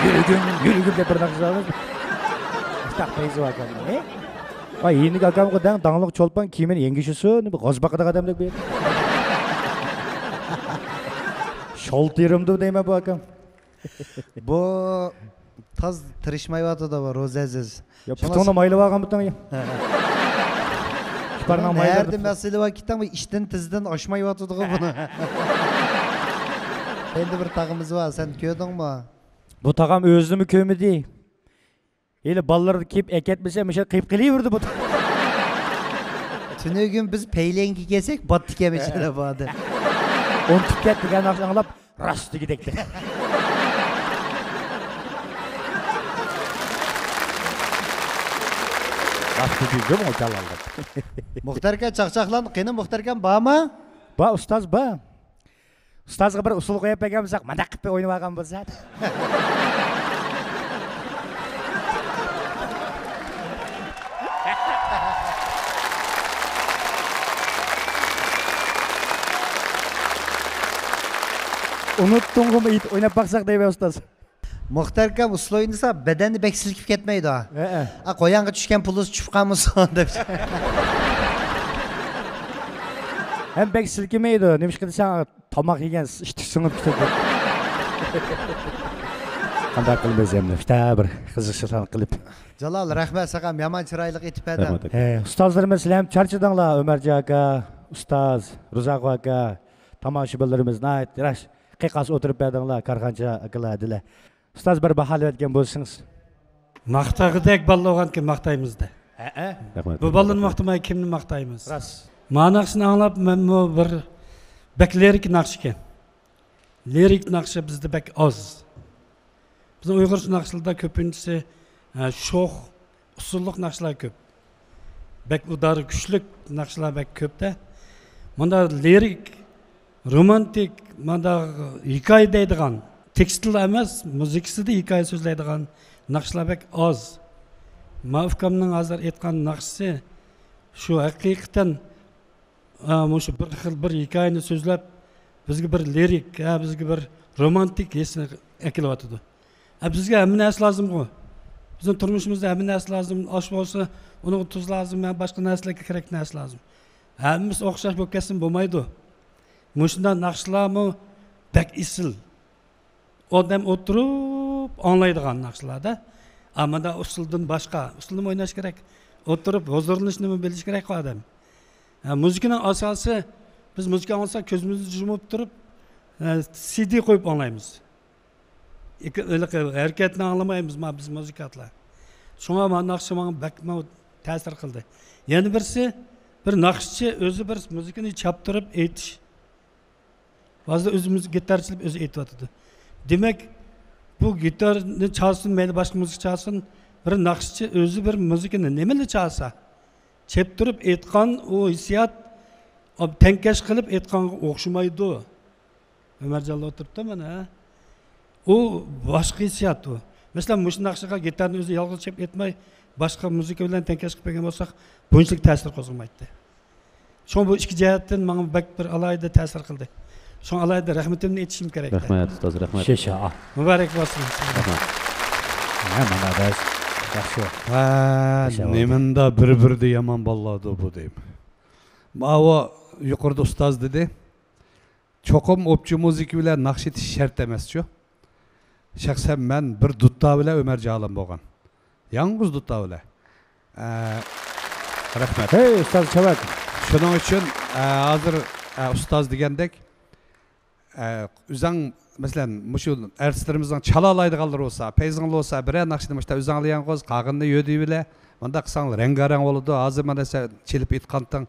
يۈرىكىم، يۈرىكىم دەپ بىر ناخشا سالىمىز. ئاشتاق پەيزى ئاكامنىڭ، ئە؟ ۋاي، يېنىدىكى ئاكامغا دەڭ، داڭلىق چولپان كىيىمىنى يەڭگىشىسۇن، بىر غاز باقىدىغان ئادەمدەك بىر. شالتىرىمدۇ دەيمەن بۇ ئاكام. بۇ تاز تىرىشمايۋاتىدۇ بۇ روزى ئەزىز. يا، شۇڭا پۇتۇڭنى مايلىۋالغانمىتىڭ يا؟ ئىپارنىڭ مايلىرى. نەدە مەسىلە بار كېتەڭ، بۇ ئىشتىن تېزدىن ئاشمايۋاتىدىغۇ بۇنى. ئەمدى بىر تاغىمىز بار، سەن كۆردۈڭمۇ؟ بۇ تاغام ئۆزىمۇ كۆرمىدى. ھېلى بالىلار كېلىپ ئەكەتمىسە، مۇشۇ قېلىپ قېلىۋېرىدۇ بۇ. تۈنۈگۈن بىز پەيلەنگە كەلسەك، باتتىكەن مۇشۇ بۇ ئادەم. ئۇنتۇپ كەتتى دېگەن ناخشا ئاڭلاپ، راست دېگۈدەكتى. راست دېدىم، جالالدىن. مۇختەركەن چاقچاقلان، قېنى مۇختەركەن بارمۇ؟ بار، ئۇستاز، بار. ئۇستازغا بىر ئۇسسۇل قويۇپ بەرگەن بولساق، مانداق قىلىپ ئوينىۋالغان بولسا. ئۇنتتۇڭغۇمۇ ئېيتىپ ئويناپ باقساق دەيمەن، ئۇستاز. مۇختەركەم ئۇسسۇل ئوينىسا، بەدەننى بەك سىلكىپ كەتمەيدۇ. ھەئە. ئا، قويانغا چۈشكەن پۇلۇس چۈشۈپ قالمىسۇن دەپ. ھەم بەك سىلكىمەيدۇ. نېمىشقا دېسەڭ، تاماق يېگەن ئىشتىك سىڭىپ كېتىدۇ. قانداق قىلىمىز ئەمدى؟ ئىشتە بىر قىزىقچىلىق قىلىپ. جالال، رەھمەت ساڭا، يامان چىرايلىق ئېيتىپ بەردىڭ. رەھمەت. ھە، ئۇستازلىرىمىز، سىلەر ھەم چارچىدىڭلار، ئۆمەرجان ئاكا، ئۇستاز، رۇزاغۇ ئاكا، تاماشىبىنلىرىمىز ناھايىتى ياخشى قىيقاس ئولتۇرۇپ بەردىڭلار، كارخانىچى ئاكىلار، ھەدىلەر. ئۇستاز، بىر باھالىۋەتكەن بولسىڭىز. ماختىغۇدەك بالىلار بولغانكەن ماختايمىز-دە. ھەئە. رەھمەت. بۇ بالىلارنى ماختىماي كىمنى ماختايمىز؟ راست. ما ناخشىنى ئاڭلاپ مەنمۇ بىر بەك لىرىك ناخشىكەن. لىرىك ناخشا بىزدە بەك ئاز. بىزنىڭ ئۇيغۇرچە ناخشىلاردا كۆپىنچىسى، ھە، شوخ، ئۇسسۇللۇق ناخشىلار كۆپ. بەك ئۇدارى كۈچلۈك ناخشىلار بەك كۆپ-دە. مۇنداق لىرىك، رومانتىك، مۇنداق ھېكايە دەيدىغان، تېكىستلا ئەمەس، مۇزىكىسىدا ھېكايە سۆزلەيدىغان ناخشىلار بەك ئاز. ما ئۇكامنىڭ ھازىر ئېيتقان ناخشىسى شۇ ھەقىقەتەن، ئا، مۇشۇ بىر خىل بىر ھېكايىنى سۆزلەپ، بىزگە بىر لىرىك، ھە، بىزگە بىر رومانتىك ھېسنى ئەكېلىۋاتىدۇ. ھە، بىزگە ھەممە نەرسە لازىمغۇ. بىزنىڭ تۇرمۇشىمىزدا ھەممە نەرسە لازىم. ئاش بولسا، ئۇنىڭغا تۇز لازىم، ھە، باشقا نەرسىلەرگە كېرەك نەرسە لازىم. ھەممىسى ئوخشاش بولۇپ كەتسىمۇ بولمايدۇ. مۇشۇنداق ناخشىلارمۇ بەك ئېسىل. ئادەم ئولتۇرۇپ ئاڭلايدىغان ناخشىلار-دە. ئەمما ئۇسسۇلدىن باشقا، ئۇسسۇلنىمۇ ئويناش كېرەك. ئولتۇرۇپ ھۇزۇرلىنىشنىمۇ بىلىش كېرەك ئادەم. ھە، مۇزىكىنىڭ ئاساسى، بىز مۇزىكا ئاڭلىساق كۆزىمىزنى يۇمۇپ تۇرۇپ، ھە، سىدى قويۇپ ئاڭلايمىز. ئىككى، ھېلىقى ھەرىكەتنى ئاڭلىمايمىز ما بىز مۇزىكانتلار. شۇڭا مانا ناخشا ماڭا بەكمۇ تەسىر قىلدى. يەنە بىرسى، بىر ناخشىچى ئۆزى بىر مۇزىكىنى چاپتۇرۇپ ئېيتىش. ھازىر ئۆزىمىز گىتار چېلىپ ئۆزى ئېيتىۋاتىدۇ. دېمەك، بۇ گىتارنى چالسۇن، مەيلى باشقا مۇزىكا چالسۇن، بىر ناخشىچى ئۆزى بىر مۇزىكىنى نېمىلا چالسا، چېلىپ تۇرۇپ ئېيتقان ئۇ ھېسسىيات، ئا، تەڭكەش قىلىپ ئېيتقانغا ئوخشىمايدۇ. ئۆمەرجانلا ئولتۇرۇپتۇ مانا، ھە؟ ئۇ باشقا ھېسسىيات ئۇ. مەسىلەن، مۇشۇ ناخشىغا گىتارنى ئۆزى يالغۇز چېلىپ ئېيتماي، باشقا مۇزىكا بىلەن تەڭكەش قىلىپ بەرگەن بولساق، بۇنچىلىك تەسىر قوزغىمايتتى. شۇڭا بۇ ئىككى جەھەتتىن ماڭا بەك بىر ئالاھىدە تەسىر قىلدى. شۇڭا ئالاھىدە رەھمىتىمنى ئېيتىشىم كېرەك. رەھمەت، ئۇستاز، رەھمەت. شېشا. مۇبارەك بولسۇن. رەھمەت. ھە، مانا بەس. ياخشى. ھە، شېشا. نېمىندا بىر-بىردە يامان بالىلاردۇ بۇ دەيمەن. ماۋۇ يۇقىرىدا ئۇستاز دېدى. چوقۇم ئوپچە مۇزىكا بىلەن ناخشا ئېيتىش شەرت ئەمەسچۇ. شەخسەن مەن بىر دۇتتا بىلەن ئۆمەر جالان بولغان. يالغۇز دۇتتا بىلەن. ئە، رەھمەت. ھەي، ئۇستاز چاۋاك. شۇنىڭ ئۈچۈن، ئە، ھازىر، ئە، ئۇستاز دېگەندەك، ئە، ئۆزۈڭ، مەسىلەن، مۇشۇ ئارتىسلىرىمىزنىڭ چالالايدىغانلىرى بولسا، پەيزىڭلار بولسا، بىرەر ناخشىنى مۇشتا ئۆزۈڭلار يالغۇز، قالغىنىنى يۆدىۋېلە. مۇنداق قىلساڭ رەڭگارەڭ بولىدۇ. ھازىر مانا سەن چېلىپ ئېيتقانتىڭ،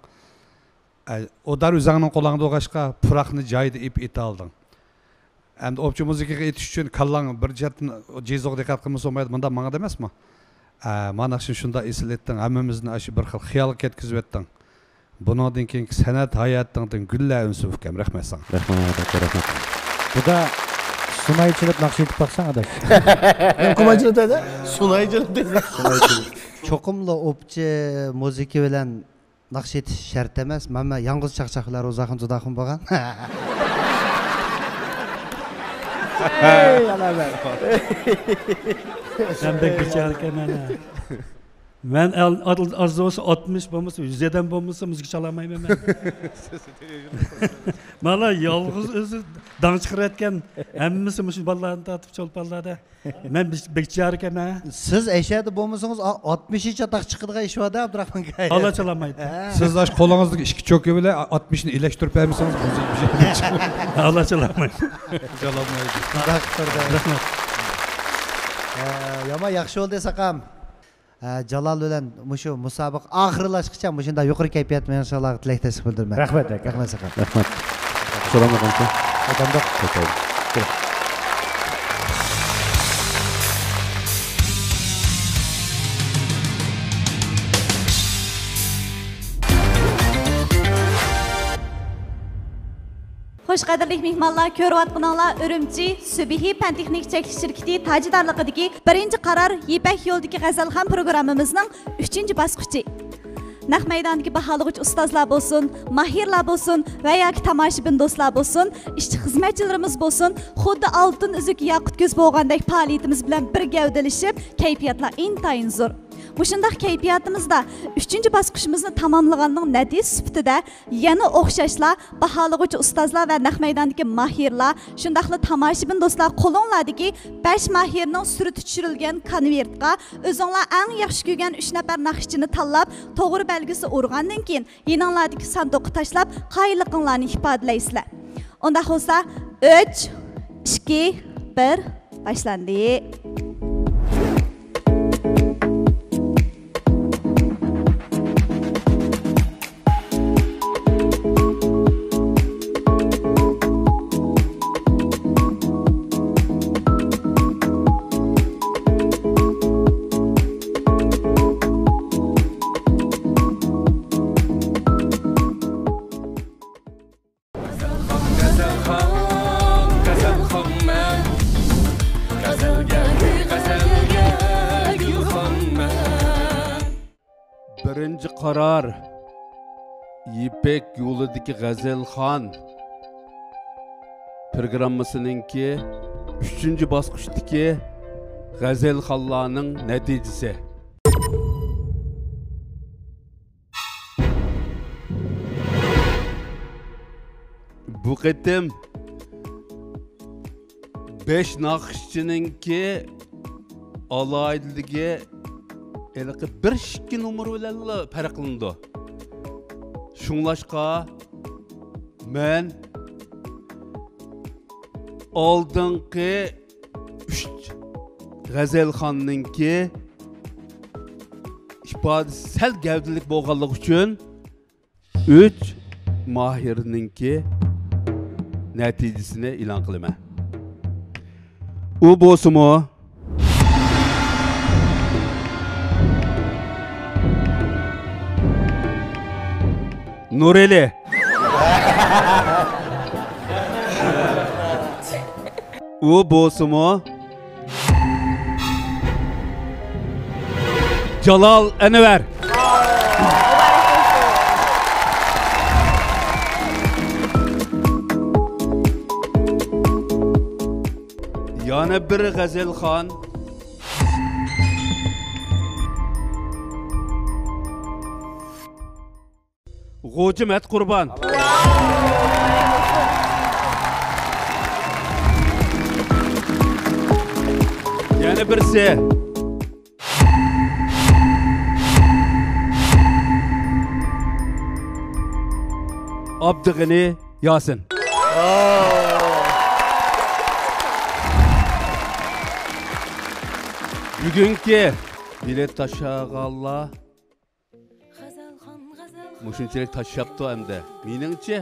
ئە، ئۇدار ئۆزۈڭنىڭ قولۇڭدا بولغاچقا، پۇراقنى جايىدا ئېلىپ ئېيتالدىڭ. ئەمدى ئوپچە مۇزىكىغا ئېيتىش ئۈچۈن كاللاڭ بىر جەھەتتىن جېزوغا دىققەت قىلمىسا بولمايدۇ، مۇنداق ماڭىدۇ ئەمەسمۇ؟ ئە، مانا شۇ شۇنداق ئېسىل ئېيتتىڭ، ھەممىمىزنى ئاشۇ بىر خىل خىيالغا كەتكۈزۈۋەتتىڭ. بۇنىڭدىن كېيىنكى سەنئەت ھاياتىڭدىن گۈللەر ئۈنسە ئۇكام، رەھمەت ساڭا. رەھمەت، رەھمەت. بۇدا سۇناي چېلىپ ناخشا ئېيتىپ باقساڭ، ئاداش. قۇماچ چېلىپ دەيدۇ. سۇناي چېلىپ دەيدۇ. چوقۇملا ئوپچە مۇزىكا بىلەن ناخشا ئېيتىش شەرت ئەمەس. مەن، مەن يالغۇز چاقچاق بىلەن روزاخۇن جۇداخۇن بولغان. ھەي، ئانا مەن. سەن بەك بىچارىكەن، ئانا. مەن ئال-، ئال-، ئاز بولسا ئاتمىش بولمىسا، يۈز ئادەم بولمىسا، مۇزىكا چالالمايمەن مەن. مانا يالغۇز ئۆزى داڭ چىقىرىۋەتكەن، ھەممىسى مۇشۇ بالىلارنى تارتىپ چولپانلاردا. مەن بىچ-، بىچارىكەن ھە. سىز ئەشەدە بولمىسىڭىز، ئا-، ئاتمىشى چاتاق چىقىدىغان ئىش بار-دە، ئابدۇراخمان كاي. ئالا چالالمايدۇ. ھە. سىز ئاشۇ قولىڭىزدىكى ئىككى چوكا بىلەن ئا-، ئاتمىشنى ئىلەشتۈرۈپ بەرمىسىڭىز، بىز، بىز ئالا چالالمايدۇ. چالالمايدۇ. شۇنداق بىر-، رەھمەت. ھە، يامان ياخشى بولدى، ساقام. ھە، جالال بىلەن مۇشۇ مۇسابىقە ئاخىرلاشقىچە مۇشۇنداق يۇقىرى كەيپىيات مېڭىشىڭلارغا تىلەكداشلىق بىلدۈرىمەن. رەھمەت، ئاكا. رەھمەت، ساقام. رەھمەت. سورامدۇق ئەمسە؟ ئاكامدۇق. خوش، قەدىرلىك مېھمانلار، كۆرۈۋاتقىنىڭلار ئۈرۈمچى سۈبھى پەن تېخنىك چەكلىك شىركىتى تاجىدارلىقىدىكى بىرىنچى قارار يىپەك يولىدىكى غەزەلخان پروگراممىمىزنىڭ ئۈچىنچى باسقۇچى. نەق مەيداندىكى باھالىغۇچى ئۇستازلار بولسۇن، ماھىرلار بولسۇن ۋە ياكى تاماشىبىن دوستلار بولسۇن، ئىشچى خىزمەتچىلىرىمىز بولسۇن، خۇددى ئالتۇن ئۈزۈك ياقۇت كۆز بولغاندەك پائالىيىتىمىز بىلەن بىر گەۋدىلىشىپ، كەيپىياتلار ئىنتايىن زور. مۇشۇنداق كەيپىياتىمىزدا ئۈچىنچى باسقۇچىمىزنى تاماملىغاننىڭ نەتىجىسى سۈپىتىدە، يەنە ئوخشاشلا، باھالىغۇچى ئۇستازلار ۋە نەق مەيداندىكى ماھىرلار، شۇنداقلا تاماشىبىن دوستلار، قولۇڭلاردىكى بەش ماھىرنىڭ سۈرىتى چۈشۈرۈلگەن كونۋېرتقا ئۆزۈڭلار ئەڭ ياخشى كۆرگەن ئۈچ نەپەر ناخشىچىنى تاللاپ، توغرا بەلگىسى ئۇرغاندىن كېيىن، يېنىڭلاردىكى ساندۇققا تاشلاپ، قايىللىقىڭلارنى ئىپادىلەيسىلەر. ئۇنداق بولسا، ئۈچ، ئىككى، بىر، باشلاندى. غەزەلخان، غەزەلخانمەن. غەزەلگە گۈل، غەزەلگە گۈلخانمەن. بىرىنچى قارار، يىپەك يولىدىكى غەزەلخان پروگراممىسىنىڭكى ئۈچىنچى باسقۇچتىكى غەزەلخانلارنىڭ نەتىجىسى. بۇ قېتىم بەش ناخشىچىنىڭكى ئالاھىدىلىكى ھېلىقى بىر ئىككى نومۇر بىلەنلا پەرقلىنىدۇ. شۇڭلاشقا مەن ئالدىنقى ئۈچ غەزەلخاننىڭكى ئىپادىسى سەل گەۋدىلىك بولغانلىقى ئۈچۈن، ئۈچ ماھىرنىڭكى نەتىجىسىنى ئېلان قىلىمەن. ئۇ بولسىمۇ، نۇرئېلى. ئۇ بولسىمۇ، جالال ئەنۋەر. يەنە بىر غەزەلخان. غوجا مەتقۇربان. بىرسى. ئابدۇغېنى ياسىن. بۈگۈنكى بېلەت تاشلىغانلار مۇشۇنچىلىك تاشلاپتۇ ئەمدى. مېنىڭچە،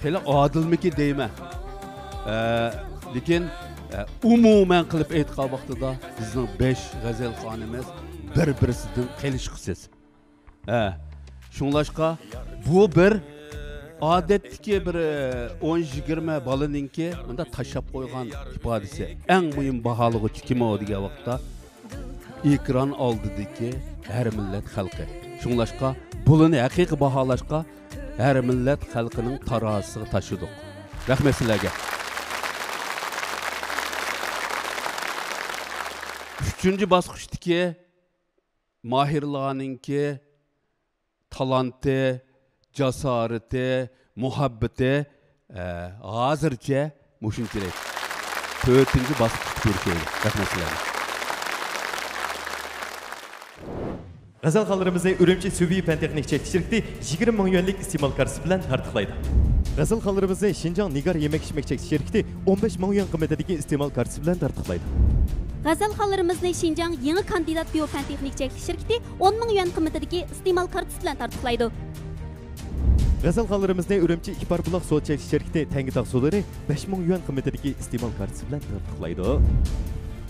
خېلى ئادىلمىكى دەيمەن. ئە، لېكىن، ئە، ئومۇمەن قىلىپ ئېيتقان ۋاقتىدا، بىزنىڭ بەش غەزەلخانىمىز بىر-بىرسىدىن قېلىشقۇسىز. ھە، شۇڭلاشقا بۇ بىر ئادەتتىكى بىر، ئە، ئون يىگىرمە بالىنىڭكى مۇنداق تاشلاپ قويغان ئىپادىسى. ئەڭ مۇھىم باھالىغۇچى كىم ئۇ دېگەن ۋاقىتتا، ئېكران ئالدىدىكى ھەر مىللەت خەلقى. شۇڭلاشقا بۇلىنى ھەقىقىي باھالاشقا ھەر مىللەت خەلقىنىڭ تارازىسىغا تاشلىدۇق. رەھمەت سىلەرگە. ئۈچىنچى باسقۇچتىكى ماھىرلارنىڭكى تالانتى، جاسارىتى، مۇھەببىتى، ئە، ھازىرچە مۇشۇنچىلىك. تۆتىنچى باسقۇچتا كۆرۈشەيلى. رەھمەت سىلەرگە. غەزەلخانلىرىمىزنى ئۈرۈمچى سۈۋىيى پەن تېخنىك چەكلىك شىركىتى يىگىرمە مىڭ يۈەنلىك ئىستېمال كارتىسى بىلەن تارتۇقلايدۇ. غەزەلخانلىرىمىزنى شىنجاڭ نىگار يېمەك ئىچمەك چەكلىك شىركىتى ئون بەش مىڭ يۈەن قىممىتىدىكى ئىستېمال كارتىسى بىلەن تارتۇقلايدۇ. غەزەلخانلىرىمىزنى شىنجاڭ يېڭى كاندىدات بىيو پەن تېخنىك چەكلىك شىركىتى ئون مىڭ يۈەن قىممىتىدىكى ئىستېمال كارتىسى بىلەن تارتۇقلايدۇ. غەزەلخانلىرىمىزنى ئۈرۈمچى ئىپار بۇلاق سودا چەكلىك شىركىتى تەڭگىتاغ سۇلىرى بەش مىڭ يۈەن قىممىتىدىكى ئىستېمال كارتىسى بىلەن تارتۇقلايدۇ.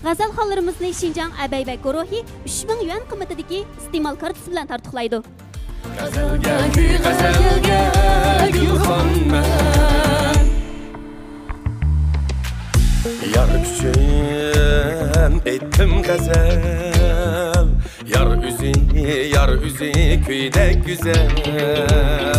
غەزەلخانلىرىمىزنى شىنجاڭ ئەبەي بەگ گۇرۇھى ئۈچ مىڭ يۈەن قىممىتىدىكى ئىستېمال كارتىسى بىلەن تارتۇقلايدۇ. غەزەلگە كۈي، غەزەلگە گۈلخانمەن. يار ئۈچۈن ئېيتتىم غەزەل. يار ئۆزى، يار ئۆزى كۈيدەك گۈزەل.